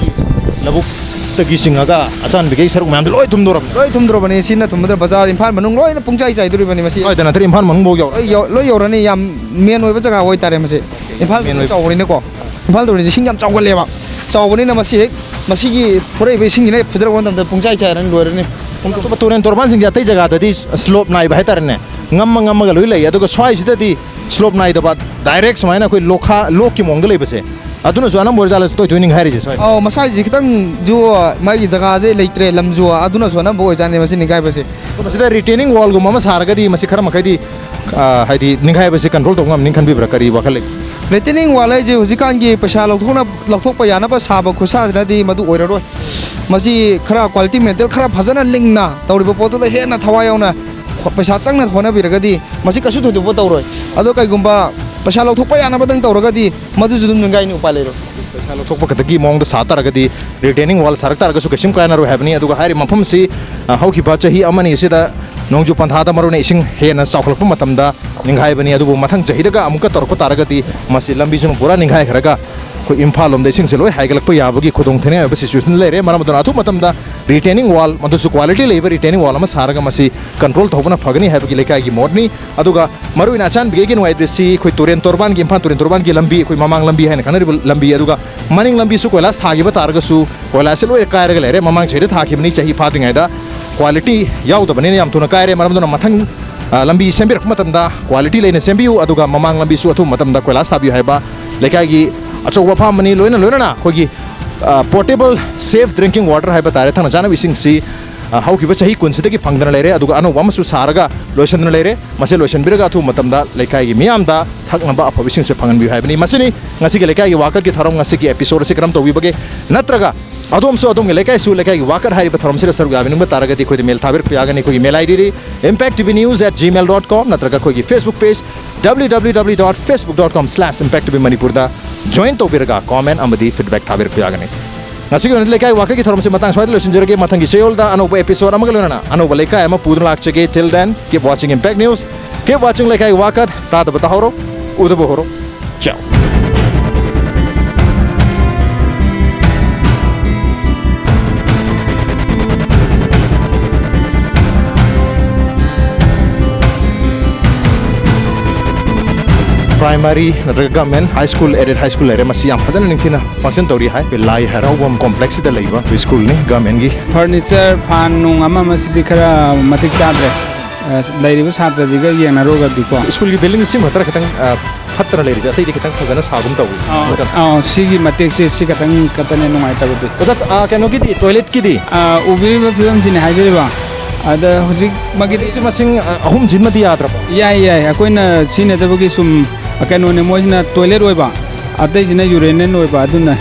ꯂꯧꯕꯨꯛꯇꯒꯤ ꯆꯤꯡꯉꯒ ꯑꯆꯥꯟꯕꯤꯈꯩ ꯁꯔꯨꯛ ꯃꯌꯥꯝꯗꯣ ꯂꯣꯏ ꯊꯨꯝꯗꯣꯔꯕꯅꯤ꯫ ꯂꯣꯏ ꯊꯨꯝꯗꯣꯔꯕꯅꯤ꯫ ꯁꯤꯅ ꯊꯨꯝꯕꯗ ꯕꯖꯥꯔ, ꯏꯝꯐꯥꯜ ꯃꯅꯨꯡ ꯂꯣꯏꯅ ꯄꯨꯡꯆꯥꯏ ꯆꯥꯏꯗꯣꯔꯤꯕꯅꯤ ꯃꯁꯤ꯫ ꯁ꯭ꯋꯥꯏꯗ ꯅꯠꯇ꯭ꯔꯦ, ꯏꯝꯐꯥꯜ ꯃꯅꯨꯡꯐꯥꯎ ꯌꯧꯔꯦ꯫ ꯂꯣꯏ ꯌꯧ-, ꯂꯣꯏ ꯌꯧꯔꯅꯤ꯫ ꯌꯥꯝ main ꯑꯣꯏꯕ ꯖꯒꯥ ꯑꯣꯏꯇꯥꯔꯦ ꯃꯁꯤ꯫ ꯏꯝꯐꯥꯜ main ꯑꯣꯏꯕ꯫ ꯆꯥꯎꯕꯅꯤꯅꯀꯣ꯫ ꯏꯝꯐꯥꯜ ꯇꯨꯔꯦꯜꯁꯦ ꯏꯁꯤꯡ ꯌꯥꯝ ꯆꯥꯎꯒꯜꯂꯦꯕ꯫ ꯆꯥꯎꯕꯅꯤꯅ ꯃꯁꯤ ꯍꯦꯛ, ꯃꯁꯤꯒꯤ ꯐꯨꯔꯛꯏꯕ ꯏꯁꯤꯡꯁꯤꯅ ꯍꯦꯛ ꯐꯨꯗꯔꯛꯄ ꯃꯇꯝꯗ ꯄꯨꯡꯆꯥꯏ ꯆꯥꯏꯔꯅꯤ, ꯂꯣꯏꯔꯅꯤ꯫ ꯑꯇꯣꯞꯄ ꯇꯨꯔꯦꯜ ꯇꯣꯔꯕꯥꯟꯁꯤꯡꯁꯦ ꯑꯇꯩ ꯖꯒꯥꯗꯗꯤ slope ꯅꯥꯏꯕ ꯍꯥꯏꯇꯥꯔꯦꯅꯦ, ꯉꯝꯃ ꯉꯝꯃꯒ ꯂꯣꯏ ꯂꯩ, ꯑꯗꯨꯒ ꯁ꯭ꯋꯥꯏꯁꯤꯗꯗꯤ slope ꯅꯥꯏꯗꯕ, direct ꯁꯨꯃꯥꯏꯅ ꯑꯩꯈꯣꯏ ꯂꯣꯛꯈꯥ, ꯂꯣꯛꯀꯤ ꯃꯑꯣꯡꯗ ꯂꯩꯕꯁꯦ, ꯑꯗꯨꯅꯁꯨ ꯑꯅꯝꯕ ꯑꯣꯏꯔꯖꯥꯠꯂ ꯇꯣꯏ ꯇꯣꯏ ꯅꯤꯡꯈꯥꯏꯔꯤꯁꯦ ꯁ꯭ꯋꯥꯏꯗ? ꯑꯧ, ꯃꯁꯥꯏꯁꯦ ꯈꯤꯇꯪꯁꯨ ꯃꯥꯒꯤ ꯖꯒꯥꯁꯦ ꯂꯩꯇ꯭ꯔꯦ, ꯂꯝꯁꯨ, ꯑꯗꯨꯅꯁꯨ ꯑꯅꯝꯕ ꯑꯣꯏꯖꯥꯠꯅꯤ ꯃꯁꯤ ꯅꯤꯡꯈꯥꯏꯕꯁꯦ꯫ ꯑꯗꯣ ꯃꯁꯤꯗ retaining wall ꯒꯨꯝꯕ ꯑꯃ ꯁꯥꯔꯒꯗꯤ ꯃꯁꯤ ꯈꯔ ꯃꯈꯩꯗꯤ, ꯑ, ꯍꯥꯏꯗꯤ ꯅꯤꯡꯈꯥꯏꯕꯁꯦ control ꯇꯧꯕ ꯉꯝꯅꯤ ꯈꯟꯕꯤꯕ꯭ꯔꯥ? ꯀꯔꯤ ꯋꯥꯈꯜ ꯂꯩ? ꯔꯤꯇꯦꯅꯤꯡ ꯋꯥꯜ ꯍꯥꯏꯁꯦ ꯍꯧꯖꯤꯛꯀꯥꯟꯒꯤ ꯄꯩꯁꯥ ꯂꯧꯊꯣꯛꯅ ꯂꯧꯊꯣꯛꯄ ꯌꯥꯅꯕ ꯁꯥꯕ ꯈꯨꯠꯁꯥꯁꯤꯅꯗꯤ ꯃꯗꯨ ꯑꯣꯏꯔꯔꯣꯏ꯫ ꯃꯁꯤ ꯈꯔ ꯀ꯭ꯋꯥꯂꯤꯇꯤ ꯃꯦꯟꯇꯦꯟ ꯈꯔ ꯐꯖꯅ ꯂꯤꯡꯅ ꯇꯧꯔꯤꯕ ꯄꯣꯠꯇꯨꯗ ꯍꯦꯟꯅ ꯊꯋꯥꯏ ꯌꯥꯎꯅ ꯍꯣ-, ꯄꯩꯁꯥ ꯆꯪꯅ ꯍꯣꯠꯅꯕꯤꯔꯒꯗꯤ ꯃꯁꯤ ꯀꯩꯁꯨ ꯊꯣꯏꯗꯣꯛꯄ ꯇꯧꯔꯣꯏ꯫ ꯑꯗꯣ ꯀꯩꯒꯨꯝꯕ ꯄꯩꯁꯥ ꯂꯧꯊꯣꯛꯄ ꯌꯥꯅꯕꯗꯪ ꯇꯧꯔꯒꯗꯤ ꯃꯗꯨꯁꯨ ꯑꯗꯨꯝ ꯅꯤꯡꯒꯥꯏꯅꯤ, ꯎꯄꯥꯏ ꯂꯩꯔꯣꯏ꯫ ꯄꯩꯁꯥ ꯂꯧꯊꯣꯛꯄ ꯈꯛꯇꯒꯤ ꯃꯑꯣꯡꯗ ꯁꯥ ꯇꯥꯔꯒꯗꯤ ꯔꯤꯇꯦꯅꯤꯡ ꯋꯥꯜ ꯁꯥꯔꯛ ꯇꯥꯔꯒꯁꯨ ꯀꯩꯁꯨꯝ ꯀꯥꯟꯅꯔꯣꯏ ꯍꯥꯏꯕꯅꯤ꯫ ꯑꯗꯨꯒ ꯍꯥꯏꯔꯤꯕ ꯃꯐꯝꯁꯤ, ꯑ, ꯍꯧꯈꯤꯕ ꯆꯍꯤ ꯑꯃꯅꯤ ꯑꯁꯤꯗ ꯅꯣꯡꯖꯨ ꯄꯟꯊꯥꯗ ꯃꯔꯨꯑꯣꯏꯅ ꯏꯁꯤꯡ ꯍꯦꯟꯅ ꯆꯥꯎꯈꯠꯂꯛꯄ ꯃꯇꯝꯗ ꯅꯤꯡꯈꯥꯏꯕꯅꯤ꯫ ꯑꯗꯨꯕꯨ ꯃꯊꯪ ꯆꯍꯤꯗꯒ ꯑꯃꯨꯛꯀ ꯇꯧꯔꯛꯄ ꯇꯥꯔꯒꯗꯤ ꯃꯁꯤ ꯂꯝꯕꯤꯁꯤꯃ ꯄꯨꯔꯥ ꯅꯤꯡꯈꯥꯏꯈ꯭ꯔꯒ ꯑꯩꯈꯣꯏ ꯏꯝꯐꯥꯜ ꯂꯣꯝꯗ ꯏꯁꯤꯡꯁꯦ ꯂꯣꯏ ꯍꯥꯏꯒꯠꯂꯛꯄ ꯌꯥꯕꯒꯤ ꯈꯨꯗꯣꯡꯊꯤꯅꯤꯡꯉꯥꯏ ꯑꯣꯏꯕ ꯁꯤꯆꯨꯋꯦꯁꯟ ꯂꯩꯔꯦ꯫ ꯃꯔꯝ ꯑꯗꯨꯅ ꯑꯊꯨꯕ ꯃꯇꯝꯗ ꯔꯤꯇꯦꯅꯤꯡ ꯋꯥꯜ, ꯃꯗꯨꯁꯨ ꯀ꯭ꯋꯥꯂꯤꯇꯤ ꯂꯩꯕ ꯔꯤꯇꯦꯅꯤꯡ ꯋꯥꯜ ꯑꯃ ꯁꯥꯔꯒ ꯃꯁꯤ ꯀꯟꯇ꯭ꯔꯣꯜ ꯇꯧꯕꯅ ꯐꯒꯅꯤ ꯍꯥꯏꯕꯒꯤ ꯂꯩꯀꯥꯏꯒꯤ ꯃꯣꯠꯅꯤ꯫ ꯑꯗꯨꯒ ꯃꯔꯨꯑꯣꯏꯅ ꯑꯆꯥꯟꯕꯤꯒꯩꯒꯤ ꯅꯨꯡꯉꯥꯏꯇ꯭ꯔꯤꯁꯤ ꯑꯩꯈꯣꯏ ꯇꯨꯔꯦꯟ ꯇꯣꯔꯕꯥꯟꯒꯤ, ꯏꯝꯐꯥꯜ ꯇꯨꯔꯦꯟ ꯇꯣꯔꯕꯥꯟꯒꯤ ꯂꯝꯕꯤ, ꯑꯩꯈꯣꯏ ꯃꯃꯥꯡ ꯂꯝꯕꯤ ꯍꯥꯏꯅ ꯈꯪꯅꯔꯤꯕ ꯂꯝꯕꯤ, ꯑꯗꯨꯒ ꯃꯅꯤꯡ ꯂꯝꯕꯤꯁꯨ ꯀꯣꯏꯂꯥꯁ ꯊꯥꯈꯤꯕ ꯇꯥꯔꯒꯁꯨ ꯀꯣꯏꯂꯥꯁꯁꯦ ꯂꯣꯏꯅ ꯀꯥꯏꯔꯒ ꯂꯩꯔꯦ꯫ ꯃꯃꯥꯡ ꯆꯍꯤꯗ ꯊꯥꯈꯤꯕꯅꯤ, ꯆꯍꯤ ꯐꯥꯗ꯭ꯔꯤꯉꯩꯗ ꯀ꯭ꯋꯥꯂꯤꯇꯤ ꯌꯥꯎꯗꯕꯅꯤꯅ ꯌꯥꯝ ꯊꯨꯅ ꯀꯥꯏꯔꯦ꯫ ꯃꯔꯝ ꯑꯗꯨꯅ ꯃꯊꯪ, ꯑ, ꯂꯝꯕꯤ ꯁꯦꯝꯕꯤꯔꯛꯄ ꯃꯇꯝꯗ ꯀ꯭ꯋꯥꯂꯤꯇꯤ ꯂꯩꯅ ꯁꯦꯝꯕꯤꯌꯨ, ꯑꯗꯨꯒ ꯃꯃꯥꯡ ꯂꯝꯕꯤꯁꯨ ꯑꯊꯨꯕ ꯃꯇꯝꯗ ꯀꯣꯏꯂꯥꯁ ꯊꯥꯕꯤꯌꯨ ꯍꯥꯏꯕ ꯂꯩꯀꯥꯏꯒꯤ ꯑꯆꯧꯕ ꯑꯐꯝ ꯑꯃꯅꯤ꯫ ꯂꯣꯏꯅ ꯂꯣꯏꯅꯅ ꯑꯩꯈꯣꯏꯒꯤ, ꯑ, ꯄꯣꯔꯇꯦꯕꯜ ꯁꯦꯐ ꯗ꯭ꯔꯤꯡꯀꯤꯡ ꯋꯥꯇꯔ ꯍꯥꯏꯕ ꯇꯥꯔꯦ, ꯊꯛꯅ ꯆꯥꯅꯕ ꯏꯁꯤꯡꯁꯤ, ꯑ, ꯍꯧꯈꯤꯕ ꯆꯍꯤ ꯀꯨꯟꯁꯤꯗꯒꯤ ꯐꯪꯗꯅ ꯂꯩꯔꯦ꯫ ꯑꯗꯨꯒ ꯑꯅꯧꯕ ꯑꯃꯁꯨ ꯁꯥꯔꯒ ꯂꯣꯏꯁꯤꯟꯗꯨꯅ ꯂꯩꯔꯦ꯫ ꯃꯁꯤ ꯂꯣꯏꯁꯤꯟꯕꯤꯔꯒ ꯑꯊꯨꯕ ꯃꯇꯝꯗ ꯂꯩꯀꯥꯏꯒꯤ ꯃꯤꯌꯥꯝꯗ ꯊꯛꯅꯕ ꯑꯐꯕ ꯏꯁꯤꯡꯁꯦ ꯐꯪꯍꯟꯕꯤꯌꯨ ꯍꯥꯏꯕꯅꯤ꯫ ꯃꯁꯤꯅꯤ ꯉꯁꯤꯒꯤ ꯂꯩꯀꯥꯏꯒꯤ ꯋꯥꯀꯠꯀꯤ ꯊꯧꯔꯝ, ꯉꯁꯤꯒꯤ ꯑꯦꯄꯤꯁꯣꯗ ꯑꯁꯤ ꯀꯔꯝ ꯇꯧꯕꯤꯕꯒꯦ? ꯅꯠꯇ꯭ꯔꯒ ꯑꯗꯣꯝꯁꯨ ꯑꯗꯣꯝꯒꯤ ꯂꯩꯀꯥꯏꯁꯨ ꯂꯩꯀꯥꯏꯒꯤ ꯋꯥꯀꯠ ꯍꯥꯏꯔꯤꯕ ꯊꯧꯔꯝꯁꯤꯗ ꯁꯔꯨꯛ ꯌꯥꯕꯤꯅꯤꯡꯕ ꯇꯥꯔꯒꯗꯤ ꯑꯩꯈꯣꯏꯗ ꯃꯦꯜ ꯊꯥꯕꯤꯔꯛꯄ ꯌꯥꯒꯅꯤ꯫ ꯑꯩꯈꯣꯏꯒꯤ ꯃꯦꯜ ꯑꯥꯏ ꯗꯤꯗꯤ impact T V news at gmail dot com, ꯅꯠꯇ꯭ꯔꯒ ꯑꯩꯈꯣꯏꯒꯤ Facebook page W W W dot facebook dot com slash impact T V Manipur ꯗ join ꯇꯧꯕꯤꯔꯒ comment ꯑꯃꯗꯤ feedback ꯊꯥꯕꯤꯔꯛꯄ ꯌꯥꯒꯅꯤ꯫ ꯉꯁꯤꯒꯤ ꯑꯣꯏꯅꯗꯤ ꯂꯩꯀꯥꯏ ꯋꯥꯀꯠꯀꯤ ꯊꯧꯔꯝꯁꯤ ꯃꯇꯥꯡ ꯁ꯭ꯋꯥꯏꯗ ꯂꯣꯏꯁꯤꯟꯖꯔꯒꯦ꯫ ꯃꯊꯪꯒꯤ ꯆꯌꯣꯜꯗ ꯑꯅꯧꯕ ꯑꯦꯄꯤꯁꯣꯗ ꯑꯃꯒ ꯂꯣꯏꯅꯅ ꯑꯅꯧꯕ ꯂꯩꯀꯥꯏ ꯑꯃ ꯄꯨꯗꯨꯅ ꯂꯥꯛꯆꯒꯦ꯫ Till then, keep watching Impact News, keep watching ꯂꯩꯀꯥꯏ ꯋꯥꯀꯠ꯫ ꯇꯥꯗꯕ ꯇꯥꯍꯧꯔꯣ, ꯎꯗꯕ ꯍꯧꯔꯣ꯫ Ciao. Primary ꯅꯠꯇ꯭ꯔꯒ government high school, aided high school ꯂꯩꯔꯦ꯫ ꯃꯁꯤ ꯌꯥꯝ ꯐꯖꯅ ꯅꯤꯡꯊꯤꯅ function ꯇꯧꯔꯤ ꯍꯥꯏ꯫ ꯑꯩꯈꯣꯏ ꯂꯥꯏ ꯍꯔꯥꯎꯐꯝ complex ꯁꯤꯗ ꯂꯩꯕ ꯑꯩꯈꯣꯏ school ꯅꯤ, government ꯒꯤ꯫ Furniture, ꯐꯥꯟ ꯅꯨꯡ ꯑꯃ ꯑꯃꯁꯤꯗꯤ ꯈꯔ ꯃꯇꯤꯛ ꯆꯥꯗ꯭ꯔꯦ꯫ ꯑ, ꯂꯩꯔꯤꯕ ꯁꯥꯇ꯭ꯔꯁꯤꯒ ꯌꯦꯡꯅꯔꯨꯔꯒꯗꯤꯀꯣ꯫ School ꯒꯤ building ꯁꯤꯃ ꯈꯛꯇꯔ ꯈꯤꯇꯪ, ꯑ, ꯐꯠꯇꯅ ꯂꯩꯔꯤꯁꯦ? ꯑꯇꯩꯗꯤ ꯈꯤꯇꯪ ꯐꯖꯅ ꯁꯥꯒꯨꯝ ꯇꯧꯏ꯫ ꯑꯥ, ꯑꯥ, ꯁꯤꯒꯤ ꯃꯇꯦꯛꯁꯦ, ꯁꯤ ꯈꯛꯇꯪ ꯈꯛꯇꯅꯦ ꯅꯨꯡꯉꯥꯏꯇꯕꯗꯤ꯫ ꯑꯣꯖꯥ, ꯑ, ꯀꯩꯅꯣꯒꯤꯗꯤ, toilet ꯀꯤꯗꯤ? ꯑ, ꯎꯕꯤꯔꯤꯕ ꯐꯤꯕꯝꯁꯤꯅꯤ ꯍꯥꯏꯖꯔꯤꯕ꯫ ꯑꯗ ꯍꯧꯖꯤꯛꯃꯛꯀꯤꯗꯤ ꯁꯤ ꯃꯁꯤꯡ, ꯑ, ꯑꯍꯨꯝꯁꯤꯃꯗꯤ ꯌꯥꯗ꯭ꯔꯕꯣ? ꯌꯥꯏ, ꯌꯥꯏ, ꯑꯩꯈꯣꯏꯅ ꯁꯤꯖꯤꯟꯅꯗꯕꯒꯤ ꯁꯨꯝ ꯀꯩꯅꯣꯅꯦ, ꯃꯣꯏꯁꯤꯅ toilet ꯑꯣꯏꯕ, ꯑꯇꯩꯁꯤꯅ urinal ꯑꯣꯏꯕ, ꯑꯗꯨꯅ